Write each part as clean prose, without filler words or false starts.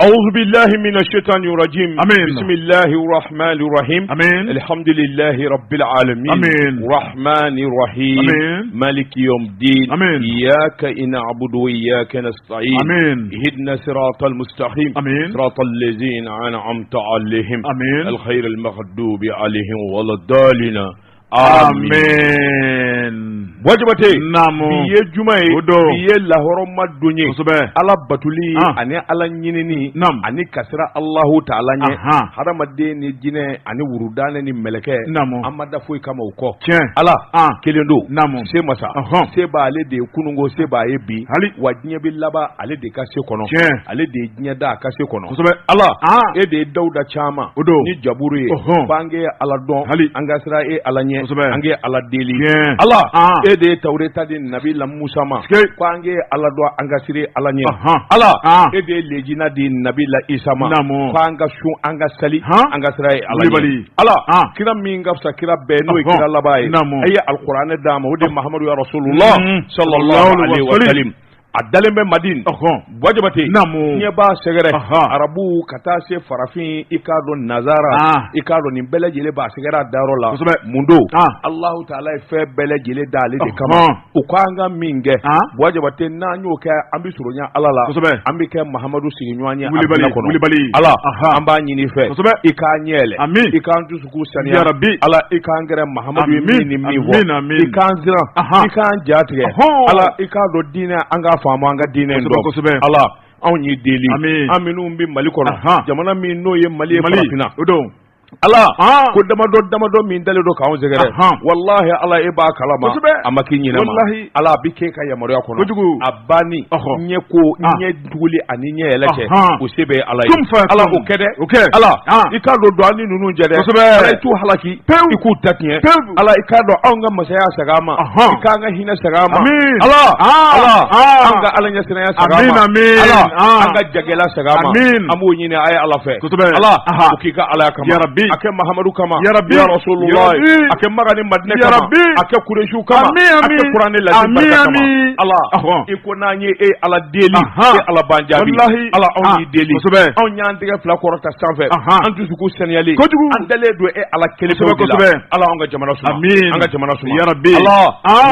أعوذ بالله من الشيطان الرجيم. آمين. بسم الله الرحمن الرحيم. آمين. الحمد لله رب العالمين. آمين. الرحمن الرحيم. آمين. مالك يوم الدين. آمين. إياك نعبد وإياك نستعين. آمين. اهدنا صراط المستقيم. آمين. صراط الذين أنعمت عليهم. آمين. الخير المغضوب عليهم ولا الضالين. آمين. Amen. Buwa Jabate. Naamu. Bi ye juma ye. O don. Bi ye lahɔrɔma don ye. Kosɛbɛ. Ala batuli ani Ala ɲinini ani ka siran Alahu taala ɲɛ. Hadamaden ni jinɛ ani wurudanɛ ni mɛlɛkɛ. Naamu. An ma da foyi kama o kɔ. Tiɲɛ. Ala kelen don. Naamu. Se masa. Se b'ale de ye kununko, se b'a ye bi. Hali. Wa diɲɛ bɛ laban ale de ka se kɔnɔ. Tiɲɛ. Ale de ye diɲɛ da a ka se kɔnɔ. Kosɛbɛ. Ala e de ye Dawuda caman. O don. Ni jaburu ye. F'an k'e Ala dɔn. Hali. An ka siran e Ala ɲɛ. Kosɛbɛ. An k'e Ala deli. Tiɲɛ. Ala e de ye Tawureta di Nabi la Musa ma. Ko an k'e Ala dɔn, an ka siran Ala ɲɛ. Ala e de ye lejina di Nabi la Isa ma. Naamu. Ko an ka sun, an ka sali, an ka siran e Ala ɲɛ. Wulibali. Ala kira min ka fisa kira bɛɛ, n'o ye kira laban ye. Naamu. E ye alikuranɛ d'a ma, o de ye Mahamadu ya Rasulullah sallallahu alaihi wa sallam. A dalen bɛ Madine. Buwa Jabate. Naamu. Diɲɛ b'a sɛgɛrɛ. Arabu ka taa se farafin, i k'a dɔn nazara. I k'a dɔn nin bɛɛ lajɛlen b'a sɛgɛrɛ a dayɔrɔ la. Kosɛbɛ. Mun don? Alahu taala ye fɛn bɛɛ lajɛlen da ale de kama. U ko an ka min kɛ. Buwa Jabate, n'an y'o kɛ, an bɛ surunya Ala la. Kosɛbɛ. An bɛ kɛ Mahamadu sigiɲɔgɔn ye Wulibali, alijinɛ kɔnɔ. wulibali. Ala an b'a ɲini i fɛ. Kosɛbɛ. I k'an ɲɛ yɛlɛ. Amin. I k'an dusukun saniya. Ya Rabbi. Ala i k'an gɛrɛ Mahamadu ye min ni min fɔ. Amin, amin. I k'an siran. I k'an ja tigɛ. Ala i k'a dɔn diinɛ, an k'a faamu, an ka diinɛ in Kosɛbɛ, dɔn. kosɛbɛ. Ala anw y'i deli. Amin. An minnu bɛ Mali kɔnɔ. Jamana min n'o ye Mali ye Mali. farafinna. O don. Ala ko damadɔ damadɔ min dalen don k'anw sɛgɛrɛ. Walahi Ala e b'a kalama. Kosɛbɛ. A ma k'i ɲinɛ ma. Walahi. Ala a bɛ k'e ka yamaruya kɔnɔ. Kojugu. A banni. Ɲɛ ko ɲɛ tuguli ani ɲɛ yɛlɛ cɛ. O se bɛ Ala ye. Kun fa Ala kun. o kɛ dɛ. O kɛ. Ala i k'a dɔn don an ni ninnu cɛ dɛ. Kosɛbɛ. Ala i t'u halaki. Pewu. I k'u ta tiɲɛ. Pewu. Ala i k'a dɔn anw ka masaya segin an ma. I k'an ka hinɛ segin an ma. Amin. Ala Ala an ka Ala ɲɛsiranya segin an Amin, ma. amin. Ala an ka jagɛlɛya segin an ma. Amin. An b'o ɲini a ye Ala fɛ. Kosɛbɛ. Ala o k'i ka Alaya kama. Ya Rabbi. A kɛ Mahamadu kama. Ya Rabbi. Ya Rasulullah. Ya Rabbi. A kɛ Maka ni Madinɛ Ya kama. Rabbi. A kɛ Kuresiw kama. Amin, A kɛ amin. Kuranɛ lazi Amin, barika kama. amin. Ala i ko n'an ye e Ala deli. E Ala b'an jaabi. Walahi. Ala anw y'i deli. Kosɛbɛ. Anw y'an tɛgɛ fila kɔrɔta sanfɛ. An dusukun saniyalen. Kojugu. An dalen don e Ala kelen Kosɛbɛ, pewu de la. kosɛbɛ. Ala anw ka jamana suma. Amin. An ka jamana suma. Ya Rabbi. Ala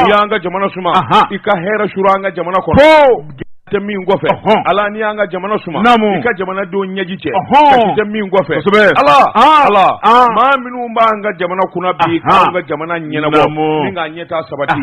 n'i y'an ka jamana suma. I ka hɛrɛ suuru an ka jamana kɔnɔ. Po. Tɛ min kɔfɛ. Ala n'i y'an ka jamana suma. Naamu. I ka jamanadenw ɲɛji cɛ. Kasi tɛ min kɔfɛ. Kosɛbɛ. Ala Ala maa minnu b'an ka jamana kunna bi k'an ka jamana ɲɛnabɔ. Naamu. Ni k'a ɲɛtaa sabati.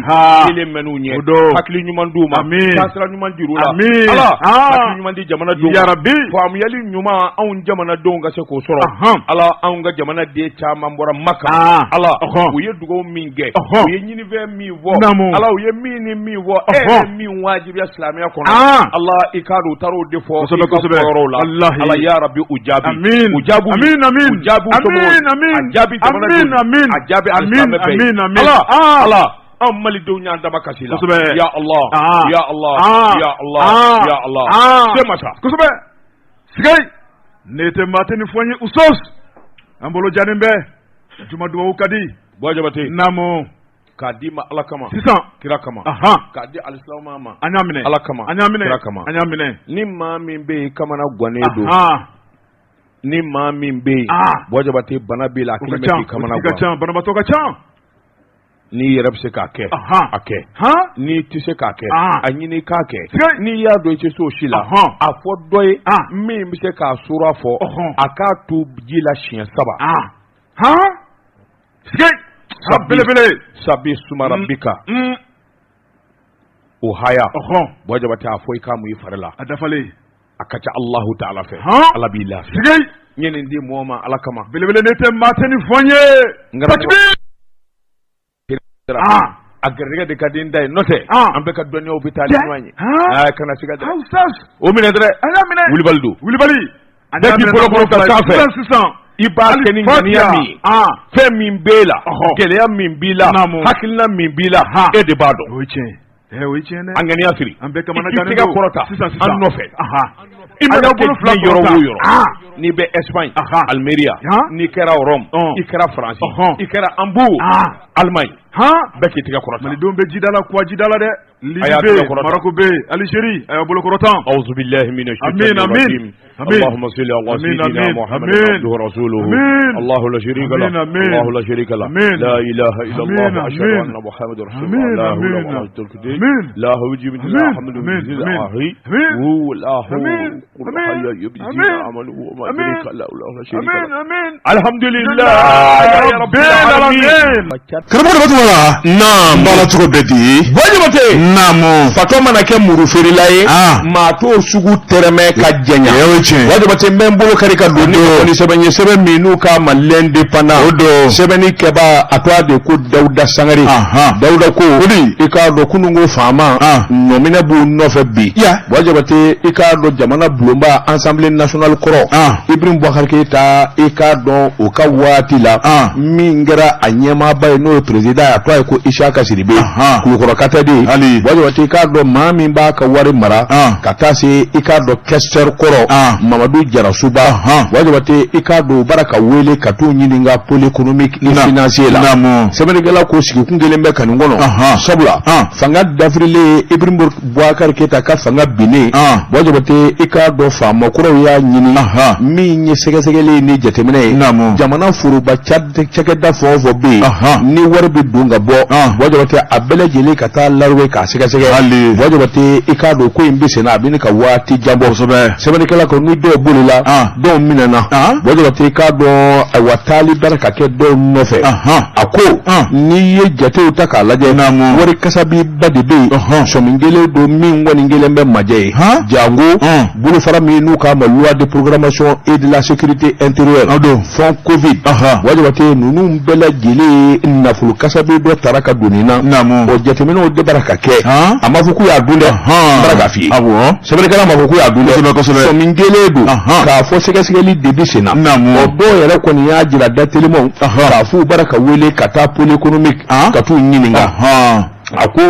Kelen mɛn'u ɲɛ. O don. Hakili ɲuman d'u ma. Amin. Taasira ɲuman jir'u la. Amin. Ala hakili ɲuman di jamanadenw ma. Ya Rabbi. Faamuyali ɲuman anw jamanadenw ka se k'o sɔrɔ. Ala anw ka jamanaden caman bɔra Maka. Ala u ye dugawu min kɛ. U ye ɲinifɛn min fɔ. Naamu. Ala u ye min ni min fɔ. E ye min wajibiya silamɛya kɔnɔ. Ala i k'a dɔn u taara o de fɔ. Kosɛbɛ, i ka kosɛbɛ. fɔyɔrɔw la. Walahi. Ala ya Rabbi u jaabi. Amin. U jaabi. Amin, amin. U jaabi u Amin, somɔgɔw. amin. A jaabi jamanadenw. Amin, amin. A jaabi Amin, alisilamɛ bɛɛ ye. amin, amin. Ala Ala anw malidenw y'an dama kasi la. Kosɛbɛ. Ya Allah. Ya Allah. Ya Allah. Ya Allah. Se masa. Kosɛbɛ. Sigai. Ne tɛ maa tɛ nin fɔ n ye usos. An bolo jalen bɛ. Juma dugawu ka di. Buwa Jabate. Naamu. K'a d'i ma Ala kama. Sisan. Kira kama. K'a di alisilamɛ ma. An y'a minɛ. Ala kama. An y'a minɛ. Kira kama. An y'a minɛ. Ni maa min bɛ yen kamana gannen don. Ni maa min bɛ yen. Buwa Jabate bana b'i la a O kelen ka bɛ ca. k'i kamana O tigi ka gan. ca. Banabaatɔ ka ca. N'i yɛrɛ bɛ se k'a kɛ. A kɛ. N'i tɛ se k'a kɛ. A ɲini i k'a kɛ. Sigai. N'i y'a dɔn i tɛ se o si la. A fɔ dɔ ye. Min bɛ se k'a sura fɔ. A k'a to ji la siɲɛ 3. Sigai. Ha belebele. Sabi suma rabbika. O haya. Buwa Jabate a fɔ i k'a mun i fari la. A dafalen. A ka ca Alahu taala fɛ. Ala b'i lafiya. Sigai. N ye nin di mɔgɔ ma Ala kama. Belebele ne tɛ maa tɛ nin fɔ n ye. Takbir. A garijɛgɛ de ka di n da ye n'o tɛ an bɛɛ ka dɔnniyaw bɛ taa ni ɲɔgɔn ye. Kana siga dɛ. O minɛ dɛ. An y'a minɛ. Wulibali don. Wulibali. Bɛɛ k'i bolo kɔrɔta sanfɛ. Sisan. I b'a kɛ ni ŋaniya min ye. Fɛn min b'e la. Gɛlɛya min b'i la. Hakilina min b'i la. E de b'a dɔn. O ye tiɲɛ ye. O ye tiɲɛ dɛ. An ŋaniya siri. An bɛɛ kamana I k'i gannen tɛgɛ don. kɔrɔta. Sisan sisan. An nɔfɛ. I mana An y'aw kɛ bolo fila diɲɛ yɔrɔ kɔrɔta. o yɔrɔ. N'i bɛ Espagne. Almeria. N'i kɛra Rome. I kɛra France. I kɛra Hambourg. Allemagne. Bɛɛ k'i tɛgɛ kɔrɔta. Malidenw bɛ jida la kuwa jida la dɛ. Libi A y'a bɛ tɛgɛ yen, kɔrɔta. Maroc bɛ yen, Algérie a y'a bolo kɔrɔta. Auzu billahi mina Amin, shaitani amin. rajim. اللهم صل على سيدنا محمد عبده ورسوله الله لا شريك له الله لا شريك له لا إله إلا الله وأشهد أن محمد رسول الله لا حول ولا قوة إلا Karamɔgɔ tuma la naamu bala cogo bɛ di Buwa Jabate naamu fatɔ mana kɛ muru feerela ye ah. maa t'o sugu tɛrɛmɛ ka jɛɲa o ye tiɲɛ Buwa Jabate n bɛ n bolo kari ka don ni sɛbɛn ye sɛbɛn min n'u k'a ma l'Indépendant o don sɛbɛnni kɛbaa a tɔgɔ de ko Dawuda Sangare Dawuda ko i k'a dɔn kununko faama nɔminɛ b'u nɔfɛ bi Buwa Jabate i k'a dɔn jamana bulonba Assemblée nationale kɔrɔ Ibrahim Boubacar Keita i k'a dɔn o ka waati la min kɛra a ɲɛmaaba ye n'o ye président ye a tɔgɔ ye ko Isaka Sidibe Kulukɔrɔka tɛ de Buwa Jabate i k'a dɔn maa min b'a ka wari mara ka taa se i k'a dɔn questeur kɔrɔ Mamadu Jarasuba Buwa Jabate i k'a dɔn u bara ka wele ka t'u ɲininka pôle économique et financier la sɛbɛnnikɛla ko sigikun kelen bɛ ka nin kɔnɔ sabula fanga dafirilen Ibrahim Boubacar Keita ka fanga binnen Buwa Jabate i k'a dɔn faama kuraw y'a ɲini min ye sɛgɛsɛgɛli ni jateminɛ ye jamana foroba cakɛda fɛn o fɛn bɛ yen ni wari bɛ don ka bɔ Buwa Jabate a bɛɛ lajɛlen ka taa laruwe k'a sɛgɛsɛgɛ Buwa Jabate i k'a dɔn ko in bɛ senna a bɛ ka waati jan bɔ sɛbɛnnikɛla ko ni dɔw bolila dɔw minɛna Buwa Jabate i k'a dɔn ayiwa taali bara ka kɛ dɔw nɔfɛ a ko n'i ye jatew ta k'a lajɛ wari kasabiba de bɛ yen sɔmi kelen don min kɔni kelen bɛ majɛ ye janko bolofara min n'u k'a ma loi de programmation et de la sécurité intérieure fonds Covid Buwa Jabate ninnu bɛɛ lajɛlen nafolo kasabi dɔ tara ka don nin na o jateminɛw de bara ka kɛ a ma fɔ k'u y'a dun dɛ n bara k'a f'i ye sɛbɛnnikɛla m'a fɔ k'u y'a dun dɛ sɔmi kelen don k'a fɔ sɛgɛsɛgɛli de bɛ sen na o dɔw yɛrɛ kɔni y'a jira da telimanw k'a f'u bara ka wele ka taa pôle économique ka t'u ɲininka a ko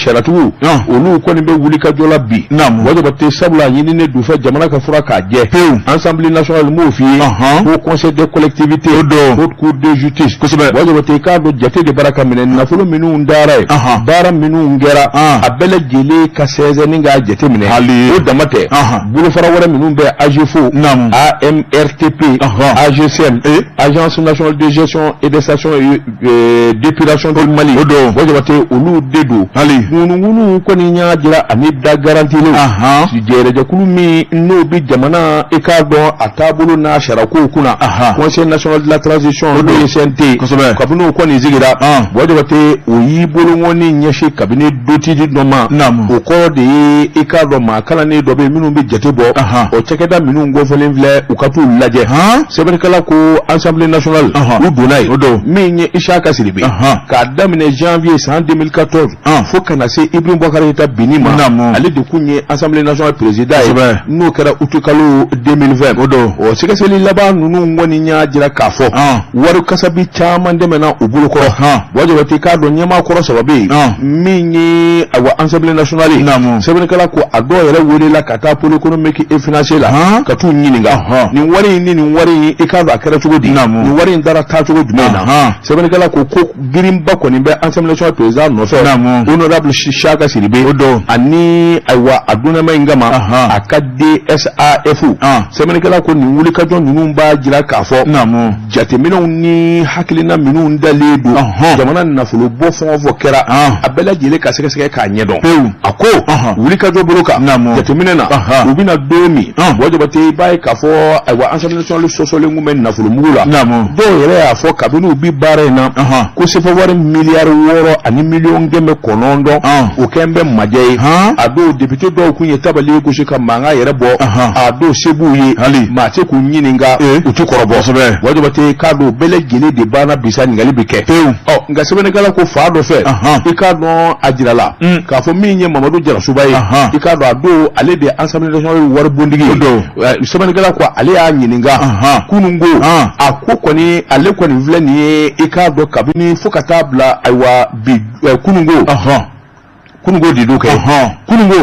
sariyatigiw olu kɔni bɛ wuli ka jɔ la bi Buwa Jabate sabula a ɲininen d'u fɛ jamana ka furan k'a jɛ pewu Assemblée nationale m'o f'i ye haut conseil des collectivités haute cour de justice kosɛbɛ Buwa Jabate i k'a dɔn jate de bara ka minɛ nafolo minnu dara ye baara minnu kɛra a bɛɛ lajɛlen ka sɛnsɛnni k'a jate minɛ o dama tɛ bolofara wɛrɛ minnu bɛ AGEFAU AMRTP AGSM Agence nationale de gestion et des stations d'épuration du Mali o don Buwa Jabate olu de don hali ŋunuŋunu kɔni y'a jira ani da garantilenw jɛrɛjɛkulu min n'o bɛ jamana i k'a dɔn a taabolo n'a sariyakow kunna conseil national de la transition n'o ye CNT kosɛbɛ kabini o kɔni sigira Buwa Jabate o y'i bolokɔni ɲɛsin kabini dotidi dɔ ma o kɔrɔ de ye i k'a dɔn maa kalannen dɔ bɛ yen minnu bɛ jate bɔ o cakɛda minnu kofɔlen filɛ u ka t'u lajɛ sɛbɛnnikɛla ko assemblée nationale u donna yen o don min ye Isaka Sidibe k'a daminɛ janvier san 2014 fo ka na se Ibrahim Boubacar Keita binni ma ale de kun ye assemblée nationale président ye n'o kɛra août kalo 2020 o don o sɛgɛsɛgɛli laban ninnu kɔni y'a jira k'a fɔ wari kasabi caman tɛmɛna u bolo kɔrɔ Buwa Jabate k'a dɔn ɲɛmaa kɔrɔ saba bɛ yen min ye awa assemblée nationale ye sɛbɛnnikɛla ko a dɔw yɛrɛ welela ka taa pôle économique et financier la ka t'u ɲininka nin wari in ni nin wari in i k'a dɔn a kɛra cogo di nin wari in dara taa cogo jumɛn na sɛbɛnnikɛla ko ko girinba kɔni bɛ assemblée nationale président nɔfɛ honorable Siaka Sidibe ani ayiwa a dunnama in kama a ka DSAF sɛbɛnnikɛla ko nin wulikajɔ ninnu b'a jira k'a fɔ jateminɛw ni hakilina minnu dalen don jamana nafolo bɔ fɛn o fɛn kɛra a bɛɛ lajɛlen ka sɛgɛsɛgɛ k'a ɲɛdɔn pewu a ko wulikajɔ bolo kan jateminɛ na u bɛna don min Buwa Jabate i b'a ye k'a fɔ ayiwa assemblée nationale sɔsɔlen tun bɛ nafolo mugu la dɔw yɛrɛ y'a fɔ kabini u bi baara in na ko sefa wari miliyari 6 ani miliyɔn 900 o kɛn bɛ majɛ ye a dɔw député dɔw kun ye tabali gosi ka mankan yɛrɛ bɔ a dɔw se b'u ye hali maa tɛ k'u ɲininka u ti kɔrɔbɔ kosɛbɛ Buwa Jabate k'a dɔn bɛɛ lajɛlen de banna bisa ɲininkali bɛ kɛ pewu ɔ nka sɛbɛnnikɛla ko fa dɔ fɛ i k'a dɔn a jirala k'a fɔ min ye Mamadu Jarasuba ye i k'a dɔn a don ale de ye assemblée nationale waribontigi ye sɛbɛnnikɛla ko ale y'a ɲininka kunun ko a ko kɔni ale kɔni filɛ nin ye i k'a dɔn kabini fo ka taa bila ayiwa bi kunun ko kununko de don kɛ kununko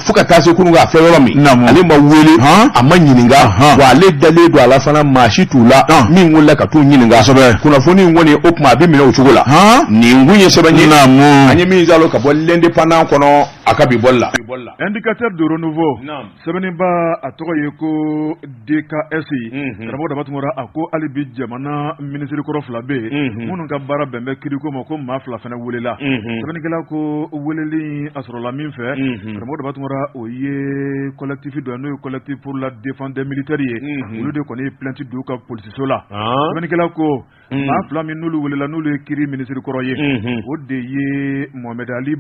fo ka taa se kununko a filɛ yɔrɔ min ale ma wele a ma ɲininka wa ale dalen don a la fana maa si t'u la min wulila ka t'u ɲininka kunnafoni in kɔni o tuma a bɛ minɛ o cogo la nin kun ye sɛbɛn ye an ye min zalo ka bɔ l'Indépendant kɔnɔ. A ka bi bɔli la. Indicateur de renouveau sɛbɛnniba a tɔgɔ ye ko DKS karamɔgɔ Daba Tunkara a ko hali bi jamana minisiri kɔrɔ fila bɛ yen minnu ka baara bɛn bɛ kiriko ma ko maa fila fana welela sɛbɛnnikɛla ko weleli a sɔrɔla min fɛ karamɔgɔ Daba Tunkara o ye collectif dɔ ye n'o ye collectif pour la défense des militaires ye olu de kɔni ye plainte don u kan polisiso la sɛbɛnnikɛla ko maa fila min n'olu welela n'olu ye kiri minisiri kɔrɔ ye o de ye Mohamed Ali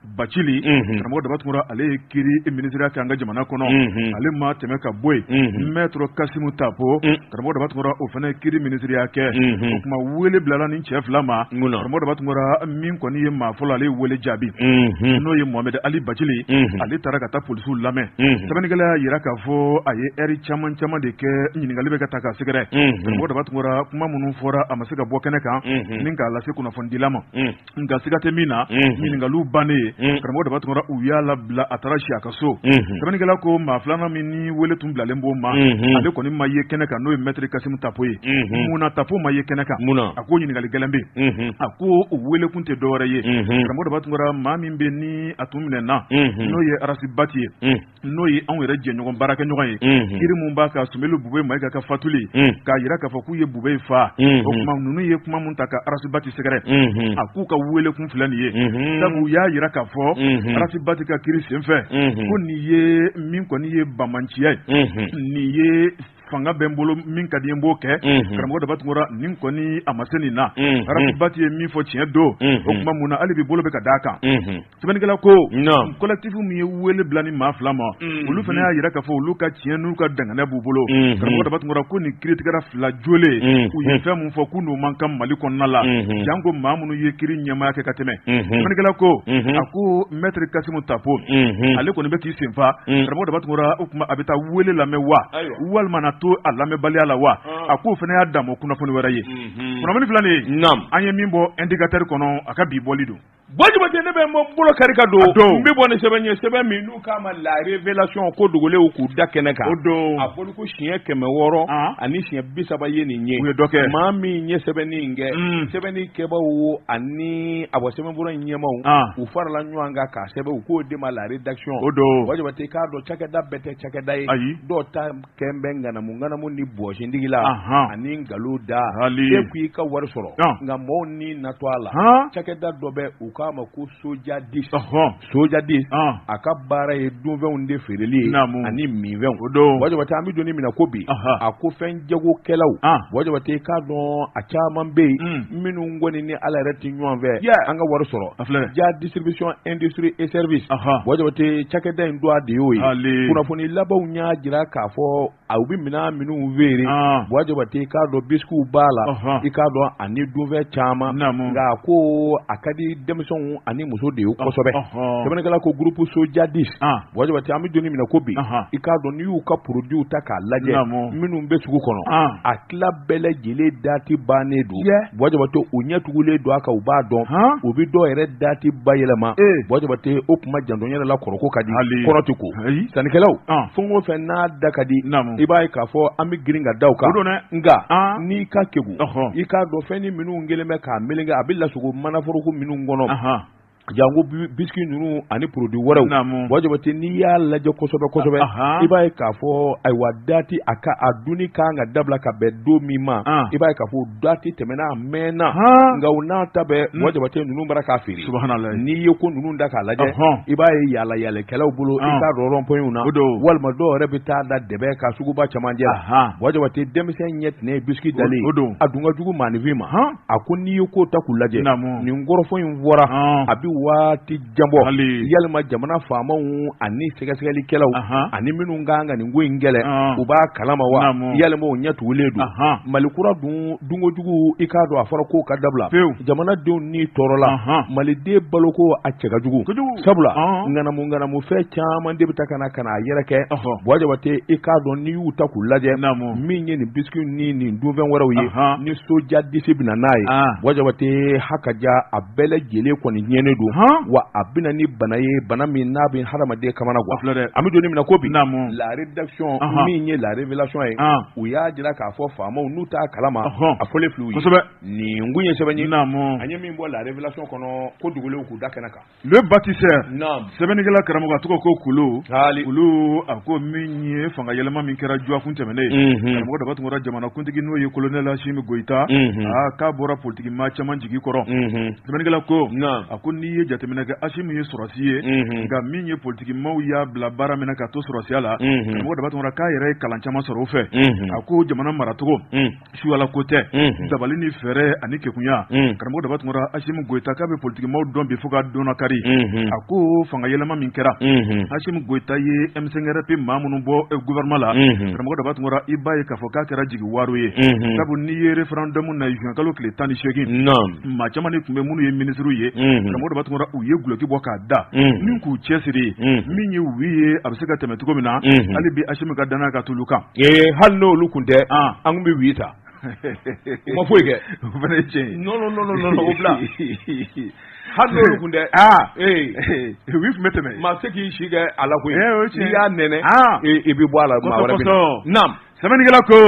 Bacili karamɔgɔ Daba Tunkara ale ye kiri minisiriya kɛ an ka jamana kɔnɔ ale ma tɛmɛ ka bɔ yen maître Kasimu Tapo karamɔgɔ Daba Tunkara o fana ye kiri minisiriya kɛ o tuma wele bilala ni cɛ fila ma karamɔgɔ Daba Tunkara min kɔni ye maa fɔlɔ ale ye wele jaabi n'o ye Mohamed Ali Bacili ale taara ka taa polisiw lamɛn sɛbɛnnikɛla y'a jira k'a fɔ a ye ɛri caman caman de kɛ ɲininkali bɛ ka ta k'a sɛgɛrɛ karamɔgɔ Daba Tunkara kuma minnu fɔra a ma se ka bɔ kɛnɛ kan ni k'a lase kunnafonidila ma nka siga tɛ min na ɲininkaliw bannen karamɔgɔ Daba Tunkara u y'a labila a taara si a ka so sɛbɛnnikɛla ko maa filanan min ni wele tun bilalen b'o ma ale kɔni ma ye kɛnɛ kan n'o ye maître Kasimu Tapo ye mun na Tapo ma ye kɛnɛ kan a ko ɲininkali gɛlɛn bɛ yen a ko o wele kun tɛ dɔwɛrɛ ye karamɔgɔ Daba Tunkara maa min bɛ ni a tun minɛna n'o ye Arasi Bati ye n'o ye anw yɛrɛ jɛɲɔgɔn baarakɛɲɔgɔn ye kiri mun b'a kan Sumelu Bube Mayiga ka fatuli k'a jira k'a fɔ k'u ye Bube faa o tuma ninnu ye kuma mun ta ka Arasi Bati sɛgɛrɛ a k'u ka wele kun filɛ nin ye sabu u y'a jira k'a fɔ Arasi Bati ka kiri senfɛ ko nin ye min kɔni ye banbaanciya ye nin ye fanga bɛ n bolo min ka di n b'o kɛ karamɔgɔ Daba Tunkara nin kɔni a ma se nin na Arasi Bati ye min fɔ tiɲɛ don o tuma mun na hali bi bolo bɛ ka d'a kan sɛbɛnnikɛla ko collectif min ye wele bila ni maa fila ma olu fana y'a jira k'a fɔ olu ka tiɲɛ n'u ka danganiya b'u bolo karamɔgɔ Daba Tunkara ko nin kiritigɛra fila jolen u ye fɛn min fɔ k'u n'o man kan Mali kɔnɔna la janko maa minnu ye kiri ɲɛmaaya kɛ ka tɛmɛ sɛbɛnnikɛla ko a ko maître Kasimu Tapo ale kɔni bɛ k'i senfa karamɔgɔ Daba Tunkara o tuma a bɛ taa wele lamɛn wa walima na to a lamɛnbaliya la wa a k'o fana y'a dama kunnafoni wɛrɛ ye kunnafoni filɛ nin ye an ye min bɔ indicateur kɔnɔ a ka bi bɔli don Buwa Jabate ne bɛ n bolo kari ka don n bɛ bɔ ni sɛbɛn ye sɛbɛn min n'u k'a ma la révélation ko dogolenw k'u da kɛnɛ kan o don a bɔli ko siɲɛ 630 ye nin ye u ye dɔ kɛ maa min ye sɛbɛnni in kɛ sɛbɛnni kɛbaaw ani a bɔ sɛbɛnfura in ɲɛmaaw u farala ɲɔgɔn kan k'a sɛbɛn u k'o de ma la rédaction o don Buwa Jabate k'a dɔn cakɛda bɛɛ tɛ cakɛda ye ayi dɔw ta kɛn bɛ ŋanamu ŋanamu ni bɔsindigi la ani nkalon da e ko i ka wari sɔrɔ nka mɔgɔw ni na to a la cakɛda dɔ bɛ u k'a ma ko Sojadis Sojadis a ka baara ye dunfɛnw de feereli ye ani minfɛnw o don Buwa Jabate an bɛ don min na ko bi a ko fɛn jagokɛlaw Buwa Jabate k'a dɔn a caman bɛ yen minnu kɔni ni Ala yɛrɛ tɛ ɲɔgɔn fɛ an ka wari sɔrɔ ja distribution industrie et service Buwa Jabate cakɛda in dɔ de y'o ye kunnafoni labanw y'a jira k'a fɔ a u bɛ minɛn minnu feere Buwa Jabate k'a dɔn biscuits b'a la i k'a dɔn ani dunfɛn caman nka a ko a ka di denmisɛnw ani muso de ye kosɛbɛ sɛbɛnnikɛla ko groupe Sojadis Buwa Jabate an bɛ don min na ko bi i k'a dɔn n'i y'u ka produits ta k'a lajɛ minnu bɛ sugu kɔnɔ a tila bɛɛ lajɛlen dati bannen don Buwa Jabate u ɲɛ tugulen don a kan u b'a dɔn u bɛ dɔw yɛrɛ dati bayɛlɛma Buwa Jabate o kuma janto yɛrɛ la kɔrɔ ko ka di kɔrɔ tɛ ko sannikɛlaw fɛn o fɛn n'a da ka di i b'a ye k'a fɔ an bɛ girin ka da o kan nka n'i ka kegun i k'a dɔn fɛn ni minnu kɛlen bɛ k'a meleke a bɛ lasogo manaforoko minnu kɔnɔ janko biscuit ninnu ani produit wɛrɛw Buwa Jabate n'i y'a lajɛ kosɛbɛ kosɛbɛ i b'a ye k'a fɔ ayiwa dati a ka a dunni kan ka dabila ka bɛn don min ma i b'a ye k'a fɔ dati tɛmɛna a mɛnna nka o n'a ta bɛɛ Buwa Jabate ninnu bara k'a feere n'i ye ko ninnu da k'a lajɛ i b'a ye yaala yaalakɛlaw bolo i k'a dɔn rond-point na walima dɔw yɛrɛ bɛ taa da dɛbɛ kan suguba camancɛ la Buwa Jabate denmisɛn ɲɛ tɛnɛ ye biscuit dalen a dun ka jugu maaninfin ma a ko n'i ye ko ta k'u lajɛ nin kɔrɔfɔ in fɔra a bɛ waati jan bɔ yalima jamana faamaw ani sɛgɛsɛgɛlikɛlaw ani minnu kan ka nin ko in kɛlɛ u b'a kalama wa yalima u ɲɛ tugulen don Mali kura dun dunkojugu i k'a dɔn a fɔra k'o ka dabila jamanadenw ni tɔɔrɔla maliden baloko a cɛ ka jugu sabula ŋanamu ŋanamu fɛn caman de bɛ taa ka na ka na a yɛrɛkɛ Buwa Jabate i k'a dɔn n'i y'u ta k'u lajɛ min ye nin biscuit ni nin dunfɛn wɛrɛw ye ni Sojadis bɛ na n'a ye Buwa Jabate hakaja a bɛɛ lajɛlen kɔni tiɲɛnen don. don wa a bɛ na ni bana ye, bana min n'a bɛ hadamaden kamana gan. An bɛ don min na ko bi, la rédaction min ye la révélation ye, u y'a jira k'a fɔ faamaw n'u t'a kalama, a fɔlen filɛ u ye. Kosɛbɛ. Nin kun ye sɛbɛn ye an ye min bɔ la révélation kɔnɔ, ko dugulenw k'u da kɛnɛ kan. Le Bâtisseur, sɛbɛnnikɛla karamɔgɔ, a tɔgɔ ko Kulu. Kulu a ko min ye fanga yɛlɛma min kɛra dɔgɔkun tɛmɛnen, karamɔgɔ Daba Tunkara, jamanakuntigi n'o ye colonel Asimi Goyita, aa k'a bɔra politiki maa caman jigi kɔrɔ. Sɛbɛnnikɛla ko, a ko n'i ye jateminɛ kɛ, Asimi ye sɔrɔsi ye, nka min ye politiki maaw y'a bila baara min na ka to sɔrɔsiya la, karamɔgɔ Daba Tunkara, k'a yɛrɛ ye kalan caman sɔrɔ o fɛ. A ko jamana maracogo suyala ko tɛ, dabali ni fɛɛrɛ ani kekunya. Karamɔgɔ Daba Tunkara, Asimi Goyita k'a bɛ politikimaw dɔn bi fo ka dɔn kari. A ko fanga yɛlɛma min kɛra, Asimi Goyita ye M5RP maa minnu bɔ gouvernement la, karamɔgɔ Daba Tunkara, i b'a ye k'a fɔ k'a kɛra jigi waaro ye, sabu n'i ye référendum na juin kalo tile 18, maa caman de tun bɛ minnu ye minisiriw ye, karamɔgɔ Daba Tunkara, u ye duloki bɔ k'a da ni k'u cɛsiri min ye oui ye, a bɛ se ka tɛmɛ cogo min na. Hali bi Asimi ka danaya ka t'olu kan. Hali n'olu tun tɛ, an tun bɛ oui ta. U ma foyi kɛ. O fana ye tiɲɛ ye. Non, non, non, non, o bila. Hali n'olu tun tɛ, oui tun bɛ tɛmɛ. Maa tɛ se k'i si kɛ a la koyi. N'i y'a nɛnɛ, i bɛ bɔ a la, maa wɛrɛ bɛ na. Naam. Sɛbɛnnikɛla ko,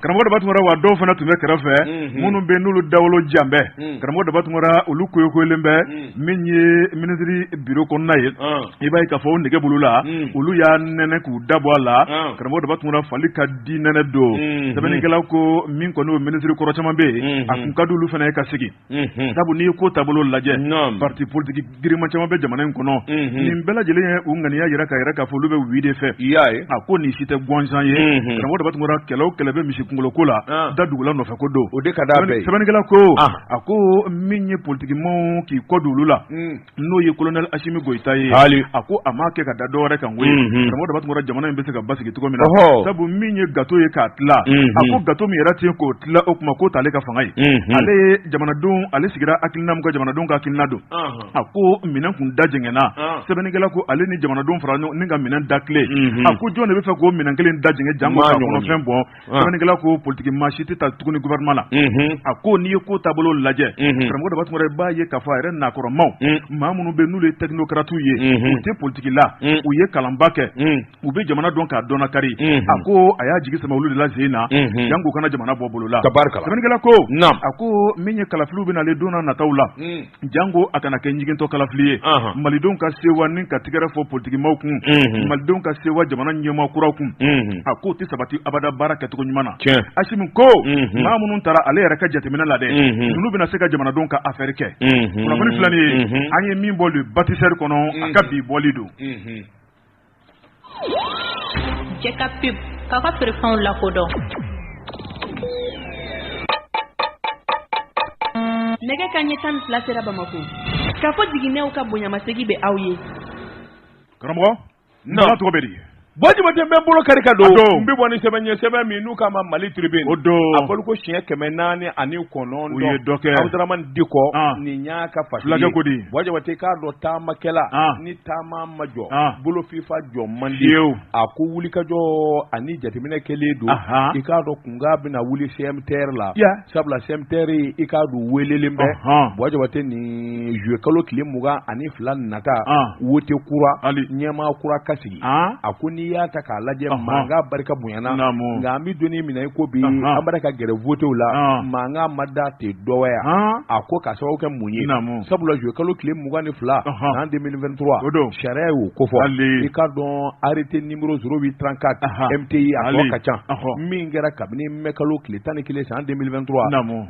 karamɔgɔ Daba Tunkara, wa dɔw fana tun bɛ kɛrɛfɛ minnu bɛ n'olu dawolo jan bɛ, karamɔgɔ Daba Tunkara, olu koyokoyolen bɛ min ye minisiri biro kɔnɔna ye. I b'a ye k'a fɔ o nege bolo la, olu y'a nɛnɛ k'u da bɔ a la. Karamɔgɔ Daba Tunkara, fali ka di nɛnɛ don. Sɛbɛnnikɛla ko min kɔni o minisiri kɔrɔ caman bɛ yen, a kun ka di olu fana ye ka sigi, sabu n'i ye ko taabolo lajɛ, parti politique girinman caman bɛ jamana in kɔnɔ. Nin bɛɛ lajɛlen ye u ŋaniya jira k'a yira k'a fɔ olu bɛ oui de fɛ. A ko nin si tɛ gansan ye. Karamɔgɔ Daba Tunkara, kɛlɛ o kɛlɛ bɛ misi kunkolo ko la, da dugula nɔfɛ ko don. O de ka d'a bɛɛ ye. Sɛbɛnnikɛla ko, a ko min ye politikimaw k'i kɔ don olu la, n'o ye colonel Asimi Goyita ye, a ko a m'a kɛ ka da dɔwɛrɛ kan koyi. Karamɔgɔ Daba Tunkara, jamana in bɛ se ka basigi cogo min na, sabu min ye gâteau ye k'a tila, a ko gâteau min yɛrɛ ten k'o tila, o kuma k'o t'ale ka fanga ye. Ale ye jamanadenw, ale sigira hakilina min kan, jamanadenw ka hakilina don. A ko minɛn kun da jɛngɛnna. Sɛbɛnnikɛla ko ale ni jamanadenw fara ɲɔgɔn ni ka minɛn da tile. A ko jɔn de bɛ fɛ k'o minɛn kelen da jɛngɛ jango k'a kɔnɔfɛn bɔn? Sɛbɛnnikɛla ko politiki maa si tɛ taa tuguni gouvernement la. A ko n'i ye ko taabolo lajɛ, karamɔgɔ Daba Tunkara, i b'a ye k'a fɔ a yɛrɛ nakɔrɔmaw, maa minnu bɛ n'olu ye technocrates ye, u tɛ politiki la, u ye kalanba kɛ, u bɛ jamana dɔn k'a dɔn kari. A ko a y'a jigi sɛmɛ olu de la sen na, jango kana jamana bɔ bolo la. Sɛbɛnnikɛla ko, a ko min ye kalafiliw bɛ nalen don nataw la, jango a kana kɛ ɲigintɔ kalafili ye, malidenw ka sewa ni ka tigɛrɛ fɔ politikimaw kun, malidenw ka sewa jamana ɲɛmaa kuraw kun, a k'o tɛ sabati abada baara kɛcogo ɲuman na. Asimi ko maa minnu taara, ale yɛrɛ ka jateminɛ la dɛ, ninnu bɛna se ka jamanadenw ka affaire kɛ. Kunnafoni filɛ nin ye, an ye min bɔ Le Bâtisseur kɔnɔ, a ka bi bɔli don. Jɛ ka pub k'aw ka feerefɛnw lakodɔn. Nɛgɛ kanɲɛ 12 sera Bamakɔ. K'a fɔ jiginɛw ka bonyamasegin bɛ aw ye. Karamɔgɔ, n'a tɔgɔ bɛ di? Buwa Jabate, n bɛ n bolo kari ka don, n bɛ bɔ ni sɛbɛn ye, sɛbɛn min n'u k'a ma Mali Tribune. O don. A fɔli ko siɲɛ 409. U ye dɔ kɛ. Abudramani Dikɔ, nin y'a ka fasiri ye. Fulakɛ ko di? Buwa Jabate, k'a dɔn taamakɛla, ni taama ma jɔ, bolo fifa jɔ man di. A ko wulikajɔ ani jateminɛ kɛlen don, i k'a dɔn kunkan bɛna wuli CMTR la, sabula CMTR, i k'a dɔn welelen bɛ. Buwa Jabate, nin juillet kalo tile 22 nata, wote kura, ɲɛmaa kura ka sigi. A ko n'i y'a ta k'a lajɛ, mankan barika bonyana, nka an bɛ don min na i ko bi, an b'a ka gɛrɛ votew la, mankan ma da tɛ dɔgɔya. A ko k'a sababu kɛ mun ye? Sabula juillet kalo tile 22 san 2023, sariya y'o kofɔ. I k'a dɔn arrêté numéro 0834 MTI, a tɔ ka ca, min kɛra kabini mai kalo tile 11 san 2023.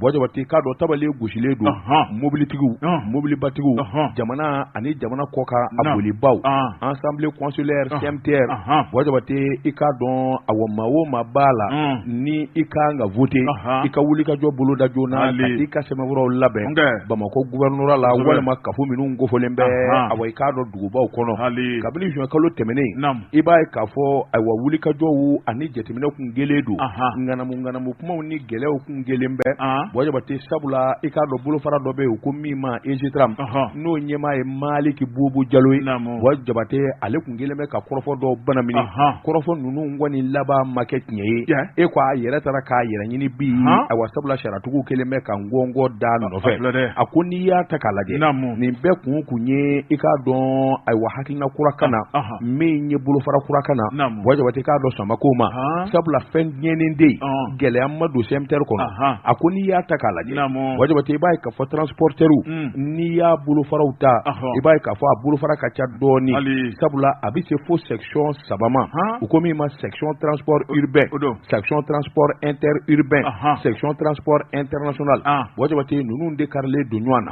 Buwa Jabate, k'a dɔn tabali gosilen don mobilitigiw, mobilibatigiw, jamana ani jamana kɔkan a bolibaw, assemblée consulaire, CMTR. Buwa Jabate, i k'a dɔn awa maa o maa b'a la ni i ka kan ka voter, i ka wulikajɔ boloda joona ka i ka sɛbɛnfuraw labɛn Bamakɔ gouvernorat la walima kafo minnu kofɔlen bɛ, awa i k'a dɔn dugubaw kɔnɔ. Kabini juin kalo tɛmɛnen, i b'a ye k'a fɔ ayiwa wulikajɔw ani jateminɛ kun kɛlen don, ŋanamu ŋanamu kumaw ni gɛlɛyaw kun kɛlen bɛ. Buwa Jabate, sabula i k'a dɔn bolofara dɔ bɛ yen ko min ma EGETRAM, n'o ɲɛmaa ye Maliki Bubu Jalo ye. Buwa Jabate, ale kun kɛlen bɛ ka kɔrɔfɔ dɔw bana. jateminɛ kɔrɔfɔ ninnu kɔni laban ma kɛ tiɲɛ ye e ko a yɛrɛ taara k'a yɛrɛ ɲini bi ayiwa sabula sariyatigiw kɛlen bɛ ka ngɔngɔ da nɔfɛ a ko n'i y'a ta k'a lajɛ nin bɛɛ kun ye i k'a dɔn ayiwa hakilina kura ka na min ye bolofara kura ka na Buwa Jabate k'a dɔn sama ko ma sabula fɛn tiɲɛnen tɛ yen gɛlɛya ma don CMTR kɔnɔ a ko n'i y'a ta k'a lajɛ Buwa Jabate i b'a ye k'a fɔ transporteurs n'i y'a bolofaraw ta i b'a ye k'a fɔ a bolofara ka ca dɔɔnin sabula a bɛ se fo section 3 ma u ko min ma section transport urbain section transport interurbain section transport international Buwa Jabate ninnu de karilen don ɲɔgɔn na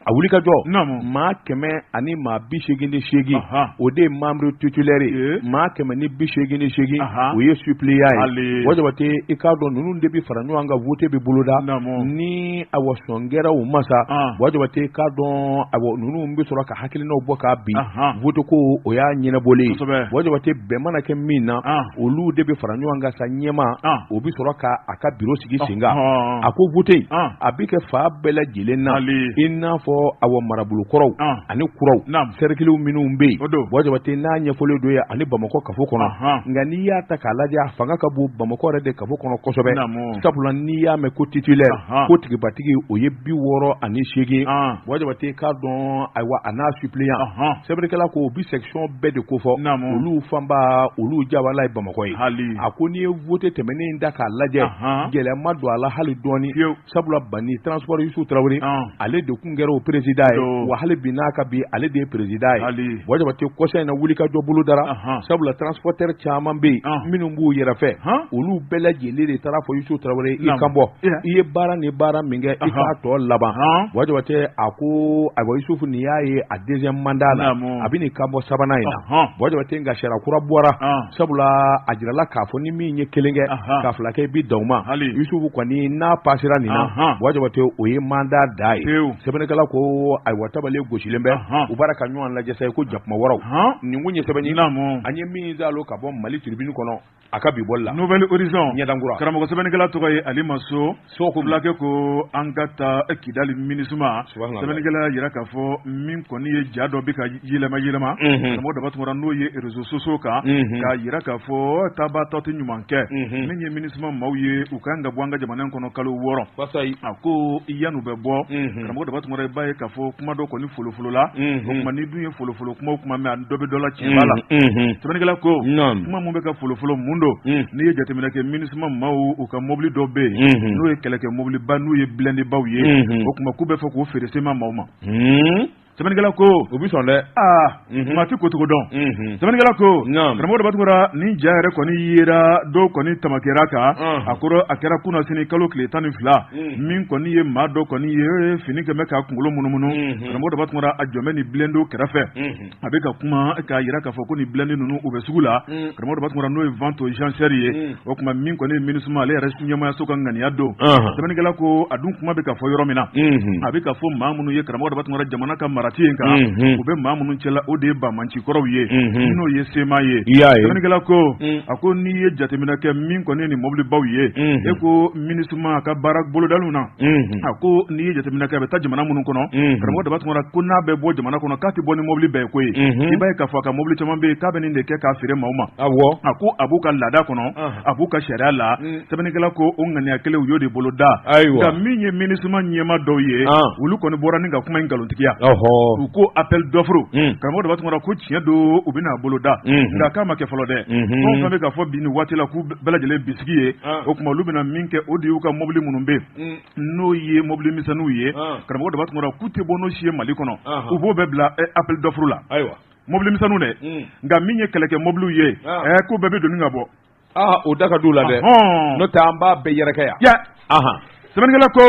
a wuli ka jɔ maa 188 o de ye membre titulaire ye maa 188 o ye suppléant ye Buwa Jabate i k'a dɔn ninnu de bɛ fara ɲɔgɔn kan vote bɛ boloda ni awa sɔn kɛra u ma sa Buwa Jabate i k'a dɔn awa ninnu bɛ sɔrɔ ka hakilinaw bɔ k'a bin vote ko o y'a ɲɛnabɔlen ye Buwa Jabate bɛn mana kɛ min na olu de bɛ fara ɲɔgɔn kan sa ɲɛmaa o bɛ sɔrɔ ka a ka biro sigi sen kan a ko vote a bɛ kɛ fan bɛɛ lajɛlen na i n'a fɔ awa marabolo kɔrɔw ani kuraw sɛrikiliw minnu bɛ yen Buwa Jabate n'a ɲɛfɔlen don ye ani Bamakɔ kafo kɔnɔ nka n'i y'a ta k'a lajɛ a fanga ka bon Bamakɔ yɛrɛ de kafo kɔnɔ kosɛbɛ sabula n'i y'a mɛn ko titulaire ko tigibatigi o ye 68 Buwa Jabate k'a dɔn ayiwa a n'a suppléant sɛbɛnnikɛla ko u bɛ section bɛɛ de kofɔ olu fanba olu jabala ye Bamakɔ ye a ko n'i ye vote tɛmɛnen da k'a lajɛ gɛlɛya ma don a la hali dɔɔnin sabula banni transport Yusu Tarawele ale de tun kɛra o président ye wa hali bi n'a ka bi ale de ye président ye Buwa Jabate kɔsa in na wulikajɔ bolodara sabula transporteur caman bɛ yen minnu b'u yɛrɛ fɛ olu bɛɛ lajɛlen de taara fɔ Yusu Tarawele i kan bɔ i ye baara ni baara min kɛ i k'a tɔ laban Buwa Jabate a ko ayiwa Yusufu nin y'a ye a deuxième mandat la a bɛ n'i kan bɔ sabanan in na Buwa Jabate nka sariya kura bɔra sabula a jirala k'a fɔ ni min ye kelen kɛ ka fila kɛ i bɛ dan o ma Yusufu kɔni n'a pasera nin na Buwa Jabate o ye mandat dan ye sɛbɛnnikɛla ko ayiwa tabale gosilen bɛ u b'a ka ɲɔgɔn lajɛ sa ko jakuma waraw nin kun ye sɛbɛn ye an ye min zalo ka bɔ Mali Tribune kɔnɔ a ka bi bɔli la Nouvel Horizon ɲɛdankura karamɔgɔ sɛbɛnnikɛla tɔgɔ ye Ali Maso Soko fulakɛ ko an ka taa Kidali MINUSMA sɛbɛnnikɛla y'a jira k'a fɔ min kɔni ye ja dɔ bɛ ka yɛlɛma yɛlɛma karamɔgɔ Daba Tunkara n'o ye réseaux sociaux kan k'a jira k'a fɔ tabatɔ tɛ ɲuman kɛ min ye MINUSMA maaw ye u kan ka bɔ an ka jamana in kɔnɔ kalo 6 a ko yan'u bɛ bɔ karamɔgɔ Daba Tunkara i b'a ye k'a fɔ kuma dɔ kɔni folofolola o tuma n'i dun ye folofolo kuma o kuma mɛn a dɔ bɛ dɔ la tiɲɛ b'a la sɛbɛnnikɛla ko kuma min bɛ ka folofolo mun don n'i ye jateminɛ kɛ MINUSMA maaw u ka mobili dɔ bɛ yen n'o ye kɛlɛkɛ mobiliba n'u ye blindébaw ye o tuma k'u bɛ fɛ k'o feere CMA maaw ma sɛbɛnnikɛla ko u bɛ sɔn dɛ aa maa tɛ kotogo dɔn sɛbɛnnikɛla ko karamɔgɔ Daba Tunkara nin ja yɛrɛ kɔni yera dɔw kɔni tamakɛra kan a kɔrɔ a kɛra kunasini kalo tile 12 min kɔni ye maa dɔ kɔni ye fini kɛmɛ k'a kunkolo munumunu karamɔgɔ Daba Tunkara a jɔn bɛ nin blindéw kɛrɛfɛ a bɛ ka kuma k'a jira k'a fɔ ko nin blindé ninnu u bɛ sugu la karamɔgɔ Daba Tunkara n'o ye vente aux enchères ye o tuma min kɔni ye MINUSMA ale yɛrɛ ɲɛmaayaso ka ŋaniya don sɛbɛnnikɛla ko a dun kuma bɛ ka fɔ yɔrɔ min na a bɛ ka fɔ maa minnu ye karamɔgɔ Daba Tunkara jamana ka marati in kan u bɛ maa minnu cɛla o de ye banbaanci kɔrɔw ye n'o ye CMA ye sɛbɛnnikɛla ko a ko n'i ye jateminɛ kɛ min kɔni ye nin mobilibaw ye e ko MINUSMA ka baara bolodalenw na a ko n'i ye jateminɛ kɛ a bɛ taa jamana minnu kɔnɔ karamɔgɔ Daba Tunkara ko n'a bɛ bɔ jamana kɔnɔ k'a tɛ bɔ ni mobili bɛɛ ye koyi i b'a ye k'a fɔ a ka mobili caman bɛ yen k'a bɛ nin de kɛ k'a feere maaw ma a ko a b'u ka laada kɔnɔ a b'u ka sariya la sɛbɛnnikɛla ko o ŋaniya kelen u y'o de bolo da nka min ye MINUSMA ɲɛmaa dɔw ye olu kɔni bɔra ni ka kuma in nkalontigiya u ko appel d'offre karamɔgɔ Daba Tunkara ko tiɲɛ don u bɛna a bolo da nka k'a ma kɛ fɔlɔ dɛ fɛn o fɛn bɛ ka fɔ bi nin waati la k'u bɛɛ lajɛlen bisigi ye o tuma olu bɛna min kɛ o de y'u ka mobili minnu bɛ yen n'o ye mobili misɛnninw ye karamɔgɔ Daba Tunkara k'u tɛ bɔ n'o si ye Mali kɔnɔ u b'o bɛɛ bila appel d'offre la ayiwa mobili misɛnninw dɛ nka min ye kɛlɛkɛ mobiliw ye k'u bɛɛ bɛ doni ka bɔ o da ka d'u la dɛ n'o tɛ an b'a bɛɛ yɛrɛkɛ yan sɛbɛnnikɛla ko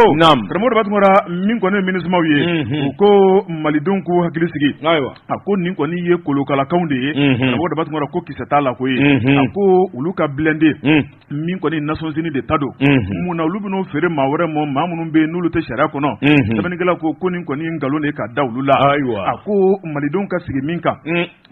karamɔgɔ Daba Tunkara min kɔni ye MINUSMAw ye u ko malidenw k'u hakili sigi ayiwa a ko nin kɔni ye kolokalakaw de ye karamɔgɔ Daba Tunkara ko kisɛ t'a la koyi a ko olu ka blindé min kɔni Nations Unies de ta don mun na olu bɛn'o feere maa wɛrɛ ma maa minnu bɛ yen n'olu tɛ sariya kɔnɔ sɛbɛnnikɛla ko ko nin kɔni ye nkalon de ye ka da olu la ayiwa a ko malidenw ka sigi min kan